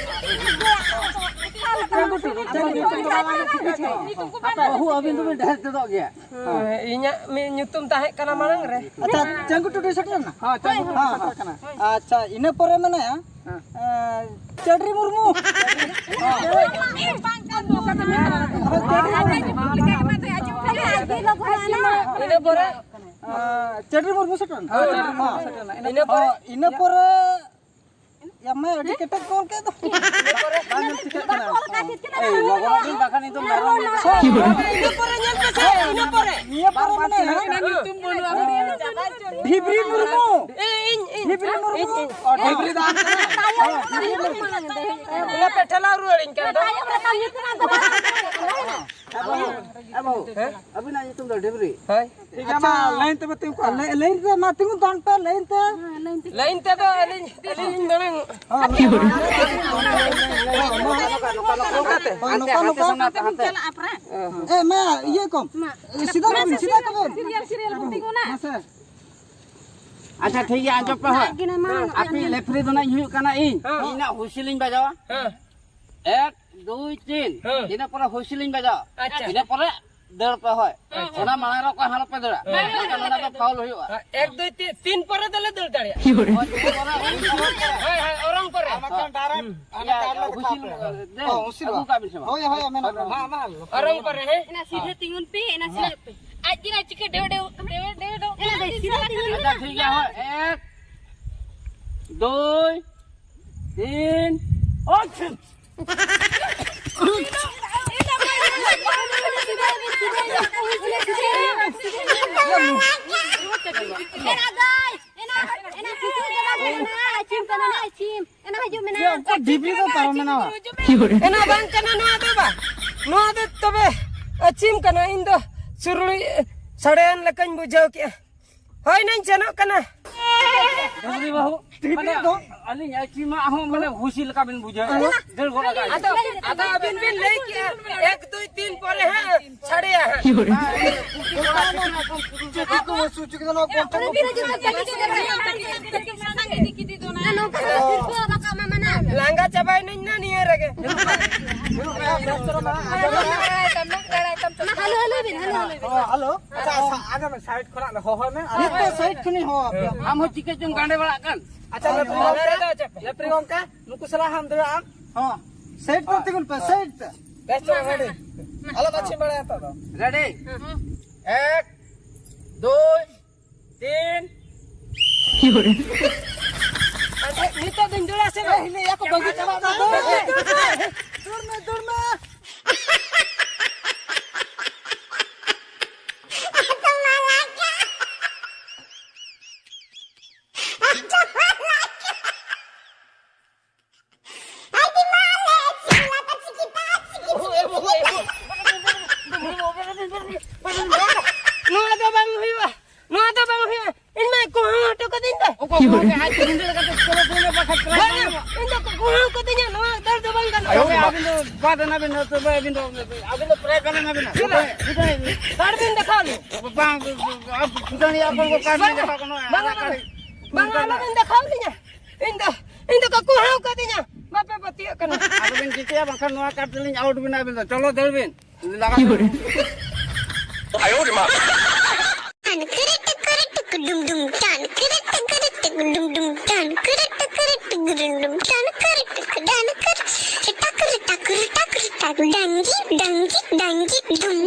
ᱪᱟᱸᱜᱩ ᱴᱩᱰᱩ, ᱪᱟᱸᱜᱩ ᱴᱩᱰᱩ᱾ ᱵᱟᱹᱦᱩ, ᱟᱹᱵᱤᱱ ᱫᱚᱵᱤᱱ ᱰᱷᱮᱨ ᱪᱮᱫᱚᱜ ᱜᱮᱭᱟ᱾ ᱦᱮᱸ, ᱤᱧᱟᱹᱜ ᱢᱤᱫ ᱧᱩᱛᱩᱢ ᱛᱟᱦᱮᱸ ᱠᱟᱱᱟ ᱢᱟᱲᱟᱝ ᱨᱮ᱾ ᱟᱪᱪᱷᱟ, ᱪᱟᱸᱜᱩ ᱴᱩᱰᱩ ᱥᱮᱴᱮᱨ ᱮᱱᱟ? ᱦᱮᱸ, ᱪᱟᱸᱜᱩ ᱴᱩᱰᱩ ᱦᱮᱸ, ᱥᱮᱴᱮᱨ ᱠᱟᱱᱟ᱾ ᱟᱪᱪᱷᱟ, ᱤᱱᱟᱹ ᱯᱚᱨᱮ ᱢᱮᱱᱟᱭᱟ, ᱦᱮᱸ᱾ ᱮᱸ, ᱪᱟᱹᱰᱨᱤ ᱢᱩᱨᱢᱩ᱾ ᱦᱮᱸ, ᱪᱟᱹᱰᱨᱤ ᱢᱩᱨᱢᱩ᱾ ᱤᱱᱟᱹ ᱯᱚᱨᱮ? ᱮᱸ, ᱪᱟᱹᱰᱨᱤ ᱢᱩᱨᱢᱩ ᱥᱮᱴᱮᱨ ᱮᱱᱟ? ᱦᱮᱸ, ᱪᱟᱹᱰᱨᱤ ᱢᱩᱨᱢᱩ ᱥᱮᱴᱮᱨ ᱮᱱᱟ᱾ ᱤᱱᱟᱹ ᱯᱚᱨᱮ? ᱦᱮᱸ, ᱤᱱᱟᱹ ᱯᱚᱨᱮ ᱭᱟ ᱢᱟ, ᱟᱹᱰᱤ ᱠᱮᱴᱮᱡ ᱠᱚ ᱚᱞ ᱠᱮᱫ ᱫᱚ᱾ ᱵᱟᱝ ᱧᱮᱞ ᱴᱷᱤᱠᱟᱹᱜ ᱠᱟᱱᱟ᱾ ᱮᱭ, ᱞᱚᱜᱚᱱ ᱵᱤᱱ, ᱵᱟᱠᱷᱟᱱ ᱤᱧ ᱫᱚ ᱢᱮᱨᱚᱢ ᱞᱮᱠᱟ᱾ ᱤᱱᱟᱹ ᱯᱚᱨᱮ ᱧᱮᱞ ᱯᱮᱥᱮ, ᱤᱱᱟᱹ ᱯᱚᱨᱮ᱾ ᱱᱤᱭᱟᱹ ᱯᱚᱨᱮ ᱢᱮᱱᱟᱭᱟ᱾ ᱰᱷᱤᱵᱽᱨᱤ ᱢᱩᱨᱢᱩ᱾ ᱮ, ᱤᱧ, ᱤᱧ, ᱰᱷᱤᱵᱽᱨᱤ ᱢᱩᱨᱢᱩ᱾ ᱤᱧ, ᱤᱧ᱾ ᱚ, ᱰᱷᱤᱵᱽᱨᱤ ᱫᱚ ᱟᱢ ᱠᱟᱱᱟ᱾ ᱚᱱᱟ ᱯᱮ ᱴᱷᱮᱞᱟᱣ ᱨᱩᱣᱟᱹᱲᱤᱧ ᱠᱟᱱ ᱫᱚ᱾ ᱮ ᱵᱟᱹᱵᱩ, ᱮ ᱵᱟᱹᱵᱩ, ᱦᱮᱸ? ᱟᱹᱵᱤᱱᱟᱜ ᱧᱩᱛᱩᱢ ᱫᱚ ᱰᱷᱤᱵᱽᱨᱤ? ᱦᱳᱭ᱾ ᱴᱷᱤᱠ ᱜᱮᱭᱟ, ᱢᱟ, ᱟᱪᱪᱷᱟ᱾ ᱞᱟᱭᱤᱱ ᱛᱮᱵᱚ ᱛᱤᱸᱜᱩ ᱠᱚᱜᱼᱟ᱾ ᱞᱟᱭ-, ᱞᱟᱭᱤᱱ ᱨᱮ ᱢᱟ ᱛᱤᱸᱜᱩᱱ ᱛᱟᱵᱚᱱ ᱯᱮ, ᱞᱟᱭᱤᱱ ᱛᱮ᱾ ᱞᱟᱭᱤᱱ ᱛᱮᱫᱚ ᱟᱹᱞᱤᱧ, ᱟᱹᱞᱤᱧ ᱞᱤᱧ ᱢᱟᱲᱟᱝ᱾ ᱦᱚᱸ, ᱢᱟ᱾ ᱱᱚᱝᱠᱟ ᱛᱮ᱾ ᱦᱳᱭ, ᱱᱚᱝᱠᱟ, ᱱᱚᱝᱠᱟ᱾ ᱮ, ᱢᱟ, ᱤᱭᱟᱹ ᱠᱚᱢ᱾ ᱥᱤᱫᱷᱟᱹ ᱠᱚᱵᱤᱱ, ᱥᱤᱫᱷᱟᱹ ᱠᱚᱵᱤᱱ᱾ ᱥᱤᱨᱤᱭᱟᱞ, ᱥᱤᱨᱤᱭᱟᱞ ᱵᱚᱱ ᱛᱤᱸᱜᱩᱱᱟ᱾ ᱢᱟᱥᱮ᱾ ᱟᱪᱪᱷᱟ, ᱴᱷᱤᱠ ᱜᱮᱭᱟ, ᱟᱸᱡᱚᱢ ᱯᱮ ᱦᱳᱭ᱾ ᱫᱟᱜ ᱜᱮ ᱱᱟᱜ ᱢᱟᱲᱟᱝ ᱟᱯᱮ ᱞᱮᱯᱷᱨᱤ ᱫᱚ ᱱᱟᱜ ᱤᱧ ᱦᱩᱭᱩᱜ ᱠᱟᱱᱟ ᱤᱧ᱾ ᱦᱮᱸ᱾ ᱤᱧ ᱱᱟᱜ ᱦᱩᱭᱥᱮᱞ ᱤᱧ ᱵᱟᱡᱟᱣᱟ᱾ ᱦᱮᱸ᱾ ᱮᱠ, ᱫᱩᱭ, ᱛᱤᱱ᱾ ᱦᱮᱸ᱾ ᱤᱱᱟᱹ ᱯᱚᱨᱮ ᱦᱩᱭᱥᱮᱞ ᱤᱧ ᱵᱟᱡᱟᱣᱟ᱾ ᱟᱪᱪᱷᱟ᱾ ᱤᱱᱟᱹ ᱯᱚᱨᱮ ᱫᱟᱹᱲ ᱯᱮ ᱦᱳᱭ᱾ ᱟᱪᱪᱷᱟ᱾ ᱚᱱᱟ ᱢᱟᱲᱟᱝ ᱨᱮ ᱚᱠᱚᱭ ᱦᱚᱸ ᱟᱞᱚᱯᱮ ᱫᱟᱹᱲᱟ᱾ ᱦᱮᱸ᱾ ᱵᱟᱝᱠᱷᱟᱱ ᱚᱱᱟ ᱫᱚ ᱯᱷᱟᱣᱩᱞ ᱦᱩᱭᱩᱜᱼᱟ᱾ ᱦᱮᱸ, ᱮᱠ, ᱫᱩᱭ, ᱛᱤᱱ, ᱛᱤᱱ ᱯᱚᱨᱮ ᱫᱚᱞᱮ ᱫᱟᱹᱲ ᱫᱟᱲᱮᱭᱟᱜᱼᱟ᱾ ᱦᱳᱭ, ᱛᱤᱱ ᱯᱚᱨᱮ, ᱩᱱ ᱯᱚᱨᱮ᱾ ᱦᱳᱭ, ᱦᱳᱭ, ᱚᱨᱚᱝ ᱯᱚᱨᱮ᱾ ᱟᱨ ᱵᱟᱠᱷᱟᱱ ᱰᱟᱭᱨᱮᱠᱴ ᱦᱩᱭᱥᱮᱞ, ᱦᱟᱱᱟ ᱠᱟᱨ ᱞᱮ ᱫᱮ, ᱦᱚᱸ, ᱦᱩᱭᱥᱮᱞ ᱟᱹᱜᱩ ᱵᱟ᱾ ᱠᱟᱜ ᱵᱤᱱ ᱥᱮ ᱵᱟᱝ? ᱦᱳᱭ, ᱦᱳᱭ, ᱢᱮᱱᱟᱜ ᱵᱚᱱᱟ᱾ ᱢᱟ, ᱢᱟ, ᱚᱨᱚᱝ ᱯᱚᱨᱮ, ᱦᱮᱸ? ᱮᱱᱟ ᱥᱤᱫᱷᱟᱹ ᱛᱤᱸᱜᱩᱱ ᱯᱮ, ᱮᱱᱟ ᱥᱤᱫᱷᱟᱹ ᱯᱮ᱾ ᱟᱡ ᱜᱮ ᱱᱟ ᱪᱤᱠᱟᱹ ᱰᱮᱣ, ᱰᱮᱣ, ᱰᱮᱣ, ᱰᱮᱣ, ᱰᱮᱣ᱾ ᱮᱱᱟ ᱫᱮ, ᱥᱤᱫᱷᱟᱹ ᱛᱤᱸᱜᱩᱱ ᱯᱮ᱾ ᱟᱪᱪᱷᱟ, ᱴᱷᱤᱠ ᱜᱮᱭᱟ, ᱦᱳᱭ᱾ ᱮᱠ, ᱫᱩᱭ, ᱛᱤᱱ, ᱮᱠᱥᱚᱱ! ᱮᱱᱟ ᱦᱤᱡᱩᱜ ᱢᱮ ᱱᱟ᱾ ᱚᱱᱠᱟ ᱰᱷᱤᱵᱽᱨᱤ ᱫᱚ ᱯᱟᱨᱚᱢ ᱮᱱᱟ ᱵᱟ? ᱮᱱᱟ ᱵᱟᱝ ᱠᱟᱱᱟ ᱱᱚᱣᱟ ᱫᱚ ᱵᱟ᱾ ᱱᱚᱣᱟ ᱫᱚ ᱛᱚᱵᱮ ᱪᱤᱢ ᱠᱟᱱᱟ? ᱤᱧ ᱫᱚ ᱥᱩᱨᱩᱲᱤ ᱥᱟᱰᱮᱭᱟᱱ ᱞᱮᱠᱟᱧ ᱵᱩᱡᱷᱟᱹᱣ ᱠᱮᱜᱼᱟ᱾ ᱦᱳᱭ, ᱱᱟᱧ ᱥᱮᱱᱚᱜ ᱠᱟᱱᱟ᱾ ᱰᱟᱝᱨᱤ ᱵᱟᱹᱦᱩ, ᱢᱟᱱᱮ, ᱟᱹᱞᱤᱧ ᱟᱹᱪᱤᱢᱟᱜ ᱦᱚᱸ, ᱢᱟᱱᱮ, ᱦᱩᱥᱤ ᱞᱮᱠᱟ ᱵᱤᱱ ᱵᱩᱡᱷᱟᱹᱣᱮᱫᱼᱟ᱾ ᱫᱟᱹᱲ ᱜᱚᱫ ᱟᱠᱟᱫ ᱟᱫᱚ, ᱟᱫᱚ ᱟᱹᱵᱤᱱ ᱵᱤᱱ ᱞᱟᱹᱭ ᱠᱮᱜᱼᱟ, ᱮᱠ, ᱫᱩᱭ, ᱛᱤᱱ ᱯᱚᱨᱮ ᱦᱟᱸᱜ ᱥᱟᱰᱮᱭᱟ ᱦᱟᱸᱜ᱾ ᱞᱟᱸᱜᱟ ᱪᱟᱵᱟᱭᱮᱱᱟᱹᱧ ᱱᱟ ᱱᱤᱭᱟᱹ ᱨᱮᱜᱮ᱾ ᱦᱮᱞᱳ, ᱦᱮᱞᱳ ᱵᱤᱱ, ᱦᱮᱞᱳ, ᱦᱮᱞᱳ ᱵᱤᱱ᱾ ᱦᱮᱞᱳ᱾ ᱟᱪᱪᱷᱟ, ᱟᱪᱪᱷᱟ, ᱟᱸᱡᱚᱢ ᱢᱮ, ᱥᱟᱭᱤᱰ ᱠᱷᱚᱱᱟᱜ ᱞᱮ ᱦᱚᱦᱚᱭ ᱢᱮ᱾ ᱟᱨ ᱱᱤᱛᱚᱜ ᱥᱟᱭᱤᱰ ᱠᱷᱚᱱᱤᱧ ᱦᱚᱦᱚ ᱟᱯᱮᱭᱟ᱾ ᱟᱢ ᱦᱚᱸ ᱪᱤᱠᱟᱹ ᱪᱚᱝ ᱜᱟᱸᱰᱮ ᱵᱟᱲᱟᱜ ᱠᱟᱱ᱾ ᱟᱪᱪᱷᱟ, ᱞᱮᱯᱨᱤ ᱜᱚᱢᱠᱮ, ᱞᱮᱯᱨᱤ ᱜᱚᱢᱠᱮ, ᱱᱩᱠᱩ ᱥᱟᱞᱟᱜ ᱦᱟᱢ ᱫᱟᱲᱮᱭᱟᱜᱼᱟ ᱟᱢ? ᱦᱚᱸ, ᱥᱟᱭᱤᱰ ᱛᱮ ᱛᱤᱸᱜᱩᱱ ᱯᱮ, ᱥᱟᱭᱤᱰ ᱛᱮ᱾ ᱵᱮᱥ, ᱪᱚᱞᱚ, ᱨᱮᱰᱤ᱾ ᱟᱞᱚ ᱵᱟᱪᱷᱤᱢ ᱵᱟᱲᱟᱭᱟ ᱱᱤᱛᱚᱜ ᱫᱚ᱾ ᱨᱮᱰᱤ? ᱮᱠ, ᱫᱩᱭ, ᱛᱤᱱ᱾ ᱟᱪᱪᱷᱟ, ᱱᱤᱛᱚᱜ ᱫᱚᱧ ᱫᱟᱹᱲᱟ ᱥᱮ ᱵᱟᱝ? ᱦᱤᱞᱤ ᱭᱟᱠᱚ ᱵᱟᱹᱜᱤ ᱪᱟᱵᱟᱜ ᱫᱚ, ᱫᱟᱹᱲ ᱢᱮ᱾ ᱫᱟᱹᱲ ᱢᱮ, ᱫᱟᱹᱲ ᱢᱮ᱾ ᱱᱚᱣᱟ ᱫᱚ ᱵᱟᱝ ᱦᱩᱭᱩᱜᱼᱟ, ᱱᱚᱣᱟ ᱫᱚ ᱵᱟᱝ ᱦᱩᱭᱩᱜᱼᱟ᱾ ᱤᱧ ᱢᱟ ᱠᱚᱦᱟᱣ ᱦᱚᱴᱚ ᱠᱟᱹᱫᱤᱧ ᱫᱚ᱾ ᱚᱠᱚᱭ ᱠᱚᱦᱟᱣ ᱠᱮᱫ? ᱟᱡ ᱛᱮ ᱧᱤᱫᱟᱹ ᱞᱮᱠᱟᱛᱮ ᱪᱚᱞᱚ ᱛᱮ ᱵᱟᱠᱷᱟᱡ ᱯᱨᱟᱭᱤᱡᱽ ᱵᱟᱝᱟ, ᱧᱟᱢᱚᱜᱼᱟ᱾ ᱤᱧ ᱫᱚ ᱠᱚᱦᱟᱣ ᱠᱟᱹᱫᱤᱧᱟ, ᱱᱚᱣᱟ ᱫᱟᱹᱲ ᱫᱚ ᱵᱟᱝ ᱜᱟᱱᱚᱜᱼᱟ᱾ ᱟᱭᱳ ᱢᱟ᱾ ᱟᱹᱵᱤᱱ ᱫᱚ ᱵᱟᱫ ᱮᱱᱟ ᱵᱤᱱ, ᱛᱚᱵᱮ ᱟᱹᱵᱤᱱ ᱫᱚ, ᱟᱹᱵᱤᱱ ᱫᱚ ᱯᱨᱟᱭᱤᱡᱽ ᱵᱟᱞᱮ ᱮᱢᱟ ᱵᱤᱱᱟ᱾ ᱪᱮᱫᱟᱜ? ᱵᱟᱝ, ᱵᱟᱝ, ᱵᱟᱝ, ᱵᱟᱝ, ᱟᱨ ᱥᱩᱫᱷᱟᱹ ᱱᱤᱭᱟᱹ ᱟᱯᱚᱱ ᱠᱚ ᱠᱟᱨᱰ ᱵᱟᱝᱟ, ᱞᱤᱧ ᱫᱮᱠᱷᱟᱣ ᱠᱚ ᱱᱚᱣᱟ ᱵᱟᱝᱟ, ᱟᱫᱷᱟᱨ ᱵᱟᱝᱟ, ᱠᱟᱨᱰ᱾ ᱵᱟᱝᱟ, ᱟᱞᱚᱵᱤᱱ ᱫᱮᱠᱷᱟᱣ ᱞᱤᱧᱟ᱾ ᱤᱧ ᱫᱚ, ᱤᱧ ᱫᱚᱠᱚ ᱠᱚᱦᱟᱣ ᱠᱟᱹᱫᱤᱧᱟ᱾ ᱵᱟᱯᱮ ᱯᱟᱹᱛᱭᱟᱹᱜ ᱠᱟᱱᱟ᱾ ᱟᱫᱚᱵᱤᱱ ᱪᱤᱠᱟᱹᱭᱟ, ᱵᱟᱝᱠᱷᱟᱱ ᱱᱚᱣᱟ ᱠᱟᱨᱰ ᱛᱮᱞᱤᱧ ᱟᱣᱩᱴ ᱵᱤᱱᱟ ᱟᱹᱵᱤᱱ ᱫᱚ᱾ ᱪᱚᱞᱚ, ᱫᱟᱹᱲ ᱵᱤᱱ᱾ ᱞᱟᱜᱟ ᱫᱟᱹᱲ ᱵᱤᱱ᱾ ᱴᱟᱱ ᱠᱤᱨᱤ ᱴᱤᱠᱤᱨᱤ ᱴᱤᱠᱤ ᱰᱩᱢ ᱰᱩᱢ, ᱴᱟᱱ ᱠᱤᱨᱤ ᱴᱤᱠᱤᱨᱤ ᱴᱤᱠᱤ ᱰᱩᱢ ᱰᱩᱢ, ᱴᱟᱱ ᱠᱤᱨᱤ ᱴᱤᱠᱤᱨᱤ ᱴᱤᱠᱤ ᱰᱩᱢ ᱰᱩᱢ, ᱴᱟᱱ ᱠᱤᱨᱤ ᱴᱤᱠᱤ ᱰᱟᱱ ᱠᱤᱨᱤ, ᱴᱟᱠᱨᱤ ᱴᱟᱠᱨᱤ ᱴᱟᱠᱨᱤ ᱴᱟᱠ, ᱰᱟᱝᱜᱤ ᱰᱟᱝᱜᱤ ᱰᱟᱝᱜᱤ ᱰᱩᱢ᱾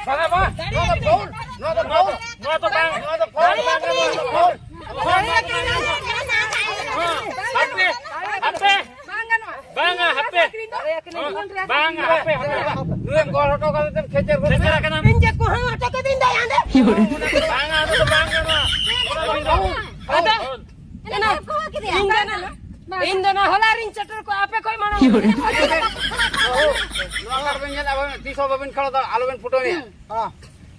ᱵᱟᱝᱟ, ᱵᱟᱝᱟ, ᱱᱚᱣᱟ ᱫᱚ ᱯᱷᱟᱩᱞ, ᱱᱚᱣᱟ ᱫᱚ ᱯᱷᱟᱩᱞ, ᱱᱚᱣᱟ ᱫᱚ ᱵᱟᱝ, ᱱᱚᱣᱟ ᱫᱚ ᱯᱷᱟᱩᱞ, ᱵᱟᱝ, ᱱᱚᱣᱟ ᱫᱚ ᱯᱷᱟᱩᱞ᱾ ᱦᱟᱯᱮ, ᱦᱟᱯᱮ᱾ ᱵᱟᱝᱟ, ᱦᱟᱯᱮ᱾ ᱵᱟᱝᱟ, ᱦᱟᱯᱮ, ᱦᱟᱯᱮ᱾ ᱱᱩᱭᱮᱢ ᱜᱚᱲ ᱦᱚᱴᱚ ᱠᱟᱛᱮᱢ ᱠᱷᱮᱪᱮᱨ ᱜᱚᱫ ᱠᱷᱮᱪᱮᱨ ᱠᱟᱱᱟ᱾ ᱟᱠᱟᱱᱟᱢ᱾ ᱤᱧ ᱡᱮ ᱠᱚᱦᱟᱣ ᱦᱚᱴᱚ ᱠᱟᱹᱫᱤᱧ ᱫᱚ ᱦᱟᱸᱰᱮ᱾ ᱵᱟᱝᱟ, ᱚᱱᱟ ᱫᱚ ᱵᱟᱝ ᱜᱟᱱᱚᱜᱼᱟ᱾ ᱚᱱᱟ ᱫᱚ ᱵᱟᱝ ᱜᱟᱱᱚᱜᱼᱟ᱾ ᱟᱫᱚ ᱤᱧ ᱫᱚ ᱱᱟ, ᱤᱧ ᱫᱚ ᱱᱟ ᱦᱚᱞᱟ ᱨᱤᱧ ᱥᱮᱴᱮᱨ ᱠᱚᱜᱼᱟ, ᱟᱯᱮ ᱠᱷᱚᱡ ᱢᱟᱲᱟᱝ᱾ ᱵᱟᱹᱦᱩ, ᱱᱚᱣᱟ ᱠᱟᱨᱰ ᱵᱮᱱ ᱧᱮᱞᱟ, ᱛᱤᱥ ᱦᱚᱸ ᱵᱟᱵᱮᱱ ᱠᱷᱮᱞᱳᱜ ᱫᱚ, ᱟᱞᱚᱵᱮᱱ ᱯᱷᱩᱴᱟᱹᱣ ᱮᱭᱟ᱾ ᱦᱮᱸ᱾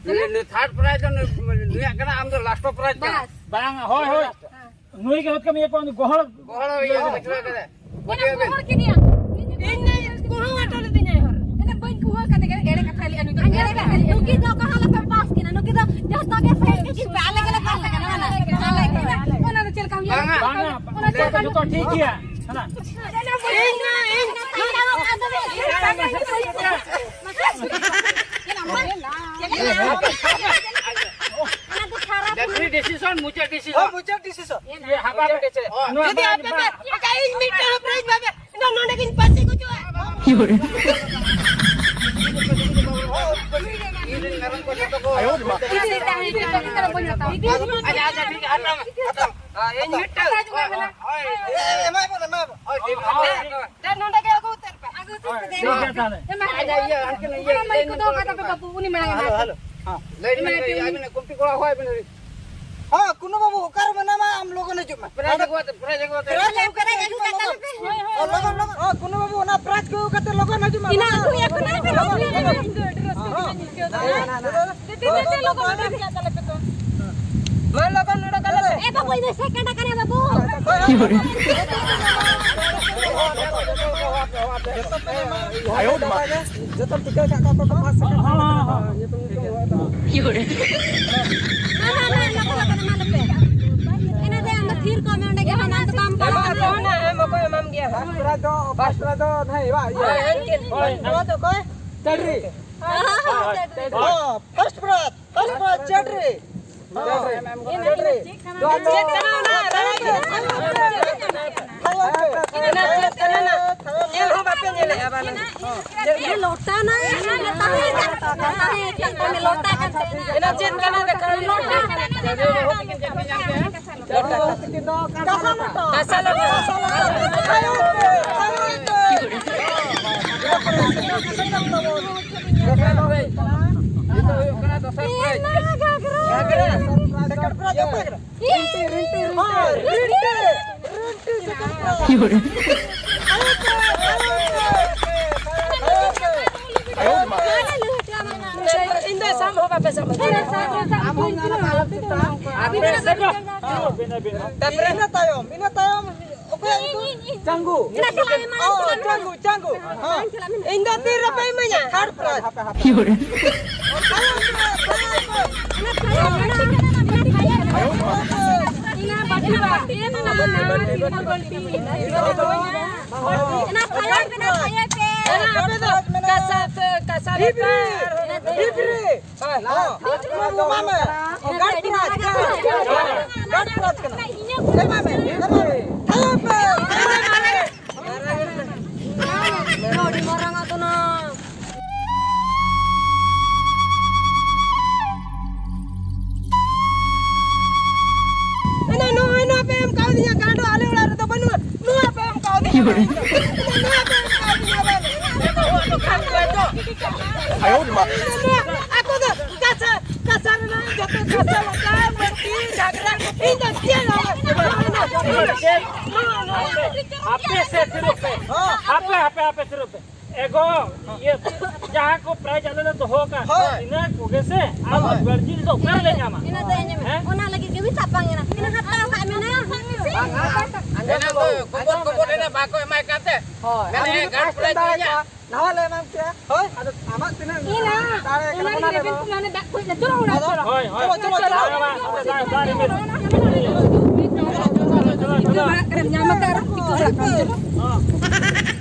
ᱱᱩᱭ, ᱱᱩᱭ ᱛᱷᱟᱨᱰ ᱯᱨᱟᱭᱤᱡᱽ ᱫᱚ ᱱᱩᱭ, ᱱᱩᱭᱟᱜ ᱠᱟᱱᱟ, ᱟᱢ ᱫᱚ ᱞᱟᱥᱴ ᱯᱨᱟᱭᱤᱡᱽ ᱠᱟᱱᱟ᱾ ᱵᱟᱥ᱾ ᱵᱟᱝ, ᱦᱳᱭ, ᱦᱳᱭ᱾ ᱱᱩᱭ ᱜᱮ ᱦᱚᱛᱠᱟᱢ ᱤᱭᱟᱹ ᱠᱚ, ᱩᱱᱤ ᱜᱚᱦᱚᱲ᱾ ᱜᱚᱦᱚᱲ ᱤᱭᱟᱹ ᱠᱟᱱᱟ, ᱪᱷᱩᱲᱟᱹ ᱠᱟᱱᱟ᱾ ᱤᱧ ᱮᱢ ᱜᱚᱦᱚᱲ ᱠᱤᱫᱤᱧᱟ᱾ ᱤᱧ ᱫᱚ ᱠᱩᱦᱟᱹ ᱦᱚᱴᱚ ᱞᱤᱫᱤᱧᱟᱭ ᱦᱚᱨ᱾ ᱮᱱᱟ ᱵᱟᱹᱧ ᱠᱩᱦᱟᱹ ᱠᱟᱱ ᱜᱮ, ᱮᱲᱮ ᱠᱟᱛᱷᱟ ᱞᱟᱹᱭ ᱟᱹᱱᱩ ᱫᱚ᱾ ᱟᱸᱡᱚᱢ ᱯᱮ, ᱱᱩᱠᱤᱱ ᱫᱚ ᱚᱠᱟ ᱦᱚᱸ ᱟᱞᱚᱯᱮ ᱯᱟᱥ ᱠᱤᱱᱟ, ᱱᱩᱠᱤᱱ ᱫᱚ ᱡᱚᱛᱚ ᱜᱮ ᱯᱷᱮᱞ ᱠᱤᱱ ᱯᱮ, ᱟᱞᱮ ᱜᱮᱞᱮ ᱯᱟᱥ ᱟᱠᱟᱱᱟ, ᱚᱱᱟ ᱞᱟᱹᱜᱤᱫ᱾ ᱟᱞᱮ ᱜᱮ᱾ ᱚᱱᱟ ᱫᱚ ᱪᱮᱫ ᱞᱮᱠᱟ ᱦᱩᱭᱩᱜᱼᱟ? ᱵᱟᱝᱟ, ᱵᱟᱝᱟ᱾ ᱚᱱᱟ ᱪᱮᱫ ᱞᱮᱠᱟ ᱡᱚᱛᱚ ᱴᱷᱤᱠ ᱜᱮᱭᱟ᱾ ᱦᱮᱸ᱾ ᱤᱧ ᱢᱟ, ᱤᱧ ᱢᱟ᱾ ᱚᱱᱟ ᱫᱚ ᱠᱷᱟᱨᱟᱯ ᱨᱮᱯᱷᱟᱨᱤ ᱰᱤᱥᱤᱥᱚᱱ, ᱢᱩᱪᱟᱹᱫ ᱰᱤᱥᱤᱥᱚᱱ᱾ ᱦᱳᱭ, ᱢᱩᱪᱟᱹᱫ ᱰᱤᱥᱤᱥᱚᱱ᱾ ᱤᱭᱟᱹ, ᱦᱟᱯᱟ ᱯᱮ᱾ ᱱᱚᱣᱟ ᱡᱩᱫᱤ ᱵᱟᱝ, ᱟᱯᱮ ᱯᱮ, ᱵᱟᱝ᱾ ᱵᱟᱠᱷᱟᱡ ᱤᱧ ᱢᱤᱫᱴᱟᱝ ᱦᱚᱸ ᱯᱨᱟᱭᱤᱡᱽ ᱵᱟᱯᱮ, ᱤᱧ ᱫᱚ ᱱᱚᱰᱮ ᱜᱤᱧ ᱯᱟᱹᱥᱤ ᱜᱩᱡᱩᱜᱼᱟ᱾ ᱤᱧ ᱨᱮᱱ ᱢᱮᱨᱚᱢ ᱠᱚ ᱡᱚᱛᱚ ᱠᱚ ᱟᱭᱳ ᱨᱮ ᱢᱟ᱾ ᱤᱧ ᱨᱮᱱ ᱢᱮᱨᱚᱢ ᱠᱚ ᱡᱚᱛᱚ ᱠᱚ ᱵᱟᱹᱧ ᱦᱟᱛᱟᱣᱟ᱾ ᱟᱪᱪᱷᱟ, ᱟᱪᱪᱷᱟ, ᱴᱷᱤᱠ ᱜᱮᱭᱟ, ᱦᱟᱛᱟᱣ ᱢᱮ, ᱦᱟᱛᱟᱣ ᱢᱮ᱾ ᱦᱮᱸ, ᱤᱧ ᱢᱤᱫᱴᱟᱝ᱾ ᱦᱳᱭ, ᱦᱳᱭ, ᱦᱳᱭ᱾ ᱮ, ᱮᱢᱟᱭ ᱵᱚᱱ, ᱮᱢᱟᱭ ᱵᱚᱱ᱾ ᱦᱳᱭ, ᱴᱷᱤᱠ ᱜᱮᱭᱟ᱾ ᱦᱳᱭ, ᱦᱳᱭ᱾ ᱫᱮᱱ ᱱᱚᱰᱮ ᱜᱮ ᱟᱹᱜᱩ ᱩᱛᱟᱹᱨ ᱯᱮ᱾ ᱟᱹᱜᱩ ᱩᱛᱟᱹᱨ ᱯᱮ, ᱫᱮᱱ᱾ ᱴᱷᱤᱠ ᱜᱮᱭᱟ, ᱛᱟᱦᱞᱮ᱾ ᱮᱢᱟ ᱠᱚ ᱢᱟᱹᱭᱤᱠ ᱠᱚ ᱫᱚᱦᱚ ᱠᱟᱜ ᱛᱟᱯᱮ, ᱵᱟᱹᱵᱩ, ᱩᱱᱤ ᱢᱟᱲᱟᱝ ᱮ ᱦᱮᱞᱳ, ᱮᱢᱟ ᱠᱚ᱾ Hello, hello. ᱦᱮᱸ, ᱞᱟᱹᱭ ᱵᱤᱱ, ᱮᱢᱟ ᱠᱚ᱾ ᱞᱟᱹᱭ ᱵᱤᱱ, ᱠᱚᱢᱤᱴᱤ ᱠᱚᱲᱟ ᱦᱚᱦᱚ ᱟᱹᱵᱤᱱ ᱟᱹᱵᱤᱱ᱾ ᱦᱮᱸ, ᱠᱩᱱᱩ ᱵᱟᱹᱵᱩ, ᱚᱠᱟᱨᱮ ᱢᱮᱱᱟᱢᱟ? ᱟᱢ ᱞᱚᱜᱚᱱ ᱦᱤᱡᱩᱜ ᱢᱮ᱾ ᱯᱨᱟᱭᱤᱡᱽ ᱟᱹᱜᱩ ᱠᱟᱛᱮ, ᱯᱨᱟᱭᱤᱡᱽ ᱟᱹᱜᱩ ᱠᱟᱛᱮ᱾ ᱯᱨᱟᱭᱤᱡᱽ ᱟᱹᱜᱩ ᱠᱟᱛᱮ ᱦᱤᱡᱩᱜ ᱢᱮ, ᱞᱚᱜᱚᱱ᱾ ᱦᱳᱭ, ᱦᱳᱭ᱾ ᱦᱮᱸ, ᱞᱚᱜᱚᱱ, ᱞᱚᱜᱚᱱ᱾ ᱦᱮᱸ, ᱠᱩᱱᱩ ᱵᱟᱹᱵᱩ, ᱚᱱᱟ ᱯᱨᱟᱭᱤᱡᱽ ᱠᱚ ᱟᱹᱜᱩ ᱠᱟᱛᱮ ᱞᱚᱜᱚᱱ ᱦᱤᱡᱩᱜ ᱢᱮ᱾ ᱤᱱᱟᱹ ᱞᱚᱜᱚᱱ, ᱟᱹᱜᱩᱭᱟ, ᱞᱚᱜᱚᱱ, ᱠᱩᱱᱩ ᱞᱚᱜᱚᱱ, ᱵᱟᱹᱵᱩ᱾ ᱞᱚᱜᱚᱱ, ᱞᱚᱜᱚᱱ᱾ ᱦᱮᱸ, ᱦᱮᱸ, ᱦᱮᱸ᱾ ᱫᱮᱫᱮ, ᱫᱮᱫᱮ, ᱞᱚᱜᱚᱱ ᱚᱰᱚᱠ ᱠᱟᱜ ᱛᱟᱞᱮ ᱯᱮ ᱛᱚ᱾ ᱢᱟ ᱞᱚᱜᱚᱱ ᱚᱰᱚᱠ ᱟᱞᱮ ᱯᱮ᱾ ᱮ ᱵᱟᱹᱵᱩ, ᱤᱧ ᱫᱚ ᱥᱮᱠᱮᱱᱰ ᱟᱠᱟᱱᱟ ᱵᱟᱹᱵᱩ᱾ ᱦᱳᱭ, ᱦᱳᱭ, ᱦᱳᱭ᱾ ᱡᱚᱛᱚ ᱯᱮ ᱧᱟᱢᱟ᱾ ᱡᱚᱛᱚ ᱴᱤᱠᱟᱹ ᱠᱟᱜ ᱠᱚᱣᱟ ᱠᱚ, ᱯᱟᱥ ᱥᱮᱠᱮᱱᱰ ᱦᱚᱸ, ᱦᱚᱸ, ᱦᱚᱸ᱾ ᱧᱩᱛᱩᱢ, ᱧᱩᱛᱩᱢ ᱦᱚᱦᱚ ᱛᱟᱢᱟ᱾ ᱢᱟ, ᱢᱟ, ᱢᱟ, ᱞᱚᱜᱚᱱ, ᱞᱚᱜᱚᱱ, ᱮᱢᱟ ᱞᱮᱯᱮ᱾ ᱮᱱᱟ ᱫᱮ, ᱟᱢ ᱫᱚ ᱛᱷᱤᱨ ᱠᱚᱜ ᱢᱮ ᱚᱸᱰᱮ ᱜᱮ, ᱦᱟᱱᱟ ᱫᱚ ᱵᱟᱢ ᱮᱢᱟ ᱯᱟᱲᱟᱜ ᱠᱟᱱᱟ᱾ ᱠᱚ ᱦᱩᱱᱟᱹᱝ, ᱮᱢ ᱵᱟᱠᱚ ᱮᱢᱟᱢ ᱜᱮᱭᱟ ᱦᱟᱸᱜ᱾ ᱯᱷᱟᱥᱴ ᱯᱨᱟᱭᱤᱡᱽ ᱫᱚ, ᱯᱷᱟᱥᱴ ᱯᱨᱟᱭᱤᱡᱽ ᱫᱚ ᱱᱟᱦᱟᱜ ᱤᱭᱟᱹ, ᱤᱭᱟᱹ᱾ ᱦᱳᱭ, ᱦᱳᱭ᱾ ᱱᱚᱣᱟ ᱫᱚ ᱚᱠᱚᱭ? ᱪᱟᱹᱰᱨᱤ᱾ ᱦᱚᱸ, ᱦᱚᱸ, ᱪᱟᱹᱰᱨᱤ᱾ ᱦᱚᱸ, ᱯᱷᱟᱥᱴ ᱯᱨᱟᱭᱤᱡᱽ, ᱯᱷᱟᱥᱴ ᱯᱨᱟᱭᱤᱡᱽ, ᱪᱟᱹᱰᱨᱤ᱾ ᱦᱚᱸ, ᱪᱟᱹᱰᱨᱤ᱾ ᱪᱮᱫ ᱠᱟᱱᱟ ᱚᱱᱟ? ᱦᱮᱸ, ᱦᱮᱸ᱾ ᱚᱱᱟ ᱪᱮᱫ ᱠᱟᱱᱟ ᱱᱟ? ᱧᱮᱞ ᱦᱚᱸ ᱵᱟᱯᱮ ᱧᱮᱞᱮᱜᱼᱟ ᱵᱟᱞᱮ᱾ ᱞᱚᱴᱟ ᱱᱟ, ᱛᱟᱦᱮᱸ ᱠᱟᱱ, ᱛᱟᱦᱮᱸ ᱠᱟᱱ ᱛᱟᱢᱮ ᱞᱚᱴᱟ ᱠᱟᱱ ᱛᱟᱢᱮ᱾ ᱚᱱᱟ ᱪᱮᱫ ᱠᱟᱱᱟ ᱫᱮᱠᱷᱟᱣ? ᱞᱚᱴᱟ᱾ ᱠᱟᱥᱟ ᱞᱚᱴᱟ᱾ ᱠᱟᱥᱟ ᱞᱚᱴᱟ᱾ ᱱᱤᱛᱚᱜ ᱦᱩᱭᱩᱜ ᱠᱟᱱᱟ ᱫᱚᱥᱟᱨ ᱯᱨᱟᱭᱤᱡᱽ᱾ ᱜᱷᱟᱜᱽᱨᱟ᱾ ᱜᱷᱟᱜᱽᱨᱟ᱾ ᱥᱮᱠᱮᱱᱰ ᱯᱨᱟᱭᱤᱡᱽ ᱚᱠᱚᱭ ᱠᱟᱱᱟ? ᱨᱤᱱᱴᱤ, ᱨᱤᱱᱴᱤ, ᱨᱤᱱᱴᱤ᱾ ᱦᱳᱭ, ᱨᱤᱱᱴᱤ, ᱨᱤᱱᱴᱤ, ᱥᱮᱠᱮᱱᱰ ᱯᱨᱟᱭᱤᱡᱽ᱾ ᱟᱭᱳ ᱨᱮ ᱢᱟ᱾ ᱤᱧ ᱥᱟᱵ ᱦᱚᱸ ᱵᱟᱯᱮ ᱥᱟᱵ ᱦᱚᱪᱚ᱾ ᱟᱯᱮ ᱥᱮᱫ ᱫᱚ ᱵᱤᱱᱟᱹ, ᱵᱤᱱᱟᱹ᱾ ᱛᱟᱯᱚᱨᱮ ᱤᱱᱟᱹ ᱛᱟᱭᱚᱢ, ᱤᱱᱟᱹ ᱛᱟᱭᱚᱢ ᱚᱠᱚᱭ ᱧᱩᱛᱩᱢ? ᱪᱟᱝᱜᱩ᱾ ᱚ, ᱪᱟᱝᱜᱩ, ᱪᱟᱝᱜᱩ᱾ ᱦᱮᱸ᱾ ᱤᱧ ᱫᱚ ᱛᱤ ᱨᱮᱯᱮ ᱤᱢᱟᱹᱧᱟ? Third prize᱾ ᱚᱱᱟ ᱛᱟᱭᱚᱢ ᱢᱮᱱᱟᱜᱼᱟ, ᱛᱟᱭᱚᱢ ᱯᱮ᱾ ᱟᱯᱮ ᱫᱚ ᱠᱟᱥᱟ, ᱠᱟᱥᱟ ᱰᱤᱵᱨᱤ, ᱰᱤᱵᱨᱤ᱾ ᱦᱮᱸ, ᱦᱮᱸ᱾ ᱮᱢᱟᱭ ᱢᱮ᱾ ᱚ, ᱜᱟᱰ ᱯᱨᱟᱡᱽ, ᱜᱟᱰ ᱯᱨᱟᱡᱽ ᱠᱟᱱᱟ᱾ ᱮᱢᱟᱭ ᱢᱮ, ᱮᱢᱟᱭ ᱢᱮ᱾ ᱛᱟᱭᱚᱢ ᱯᱮ᱾ ᱟᱹᱰᱤ ᱢᱟᱨᱟᱝ ᱟᱛᱳ ᱱᱟ᱾ ᱮᱱᱟ ᱱᱚᱜᱼᱚᱭ ᱱᱚᱣᱟ ᱯᱮ ᱮᱢ ᱠᱟᱣᱫᱤᱧᱟ, ᱜᱟᱸᱰᱚ ᱟᱞᱮ ᱚᱲᱟᱜ ᱨᱮᱫᱚ ᱵᱟᱹᱱᱩᱜᱼᱟ᱾ ᱱᱚᱣᱟ ᱯᱮ ᱮᱢ ᱠᱟᱣᱫᱤᱧᱟ᱾ ᱱᱚᱣᱟ ᱯᱮ ᱮᱢ ᱠᱟᱣᱫᱤᱧᱟ ᱵᱟᱝ᱾ ᱟᱭᱳ ᱢᱟ᱾ ᱱᱚᱣᱟ ᱟᱠᱚ ᱫᱚ ᱠᱟᱥᱟ, ᱠᱟᱥᱟ ᱨᱮᱱᱟᱜ ᱡᱚᱛᱚ ᱠᱟᱥᱟ ᱞᱟᱴᱟ, ᱵᱟᱹᱲᱛᱤ, ᱜᱷᱟᱜᱽᱨᱟ, ᱤᱧ ᱫᱚ ᱪᱮᱫ ᱦᱚᱸ ᱵᱟᱝ᱾ ᱟᱯᱮ ᱥᱮ ᱛᱤᱱᱟᱹᱜ ᱯᱮ? ᱟᱯᱮ, ᱟᱯᱮ, ᱟᱯᱮ ᱛᱤᱱᱟᱹᱜ ᱯᱮ? ᱮᱜᱳ, ᱤᱭᱟᱹ, ᱡᱟᱦᱟᱸ ᱠᱚ prize ᱟᱞᱮ ᱞᱮ ᱫᱚᱦᱚ ᱟᱠᱟᱫ, ᱦᱳᱭ᱾ ᱤᱱᱟᱹ ᱠᱚᱜᱮ ᱥᱮ, ᱟᱨ ᱦᱳᱭ᱾ ᱵᱟᱹᱲᱛᱤ ᱫᱚ ᱚᱠᱟ ᱨᱮᱞᱮ ᱧᱟᱢᱟ? ᱤᱱᱟᱹ ᱫᱚ ᱧᱟᱢᱟ᱾ ᱦᱮᱸ? ᱚᱱᱟ ᱞᱟᱹᱜᱤᱫ ᱜᱮ ᱵᱤᱱ ᱛᱟᱯᱟᱢ ᱮᱱᱟ᱾ ᱤᱱᱟᱹ ᱦᱟᱛᱟᱣ ᱠᱟᱜ ᱢᱮ ᱱᱟ᱾ ᱮᱱᱟᱝ ᱫᱚ ᱠᱚᱵᱚᱞ, ᱠᱚᱵᱚᱞ ᱮᱱᱟ, ᱵᱟᱠᱚ ᱮᱢᱟᱭ ᱠᱟᱱ ᱛᱮ᱾ ᱦᱳᱭ, ᱢᱮᱱᱮ ᱟᱢ ᱡᱩᱫᱤ ᱜᱟᱱ first prize ᱫᱟᱲᱮ ᱤᱧᱟᱹᱜ᱾ ᱠᱚᱣᱟ, ᱱᱟᱣᱟ ᱞᱮ ᱮᱢᱟᱢ ᱠᱮᱭᱟ᱾ ᱦᱳᱭ, ᱟᱫᱚ ᱟᱢᱟᱜ ᱛᱤᱱᱟᱹᱜ ᱤᱱᱟ, ᱫᱟᱲᱮ ᱠᱟᱱᱟ, ᱚᱱᱟ ᱚᱱᱟ ᱞᱮ ᱜᱮ ᱮᱢᱟᱢᱟ᱾ ᱵᱤᱱ ᱢᱮᱱᱟ, ᱫᱟᱜ ᱠᱚ ᱦᱤᱡᱩᱜᱼᱟ, ᱚᱱᱟ ᱟᱫᱚ ᱪᱚᱞᱚ᱾ ᱦᱳᱭ, ᱦᱳᱭ, ᱪᱚᱞᱚ, ᱪᱚᱞᱚ, ᱪᱚᱞᱚ᱾ ᱪᱚᱞᱚ, ᱪᱚᱞᱚ, ᱪᱚᱞᱚ, ᱪᱚᱞᱚ᱾ ᱪᱚᱞᱚ, ᱪᱚᱞᱚ, ᱪᱚᱞᱚ᱾ ᱪᱚᱞᱚ, ᱪᱚᱞᱚ᱾ ᱪᱚᱞᱚ, ᱪᱚᱞᱚ᱾ ᱦᱚᱸ᱾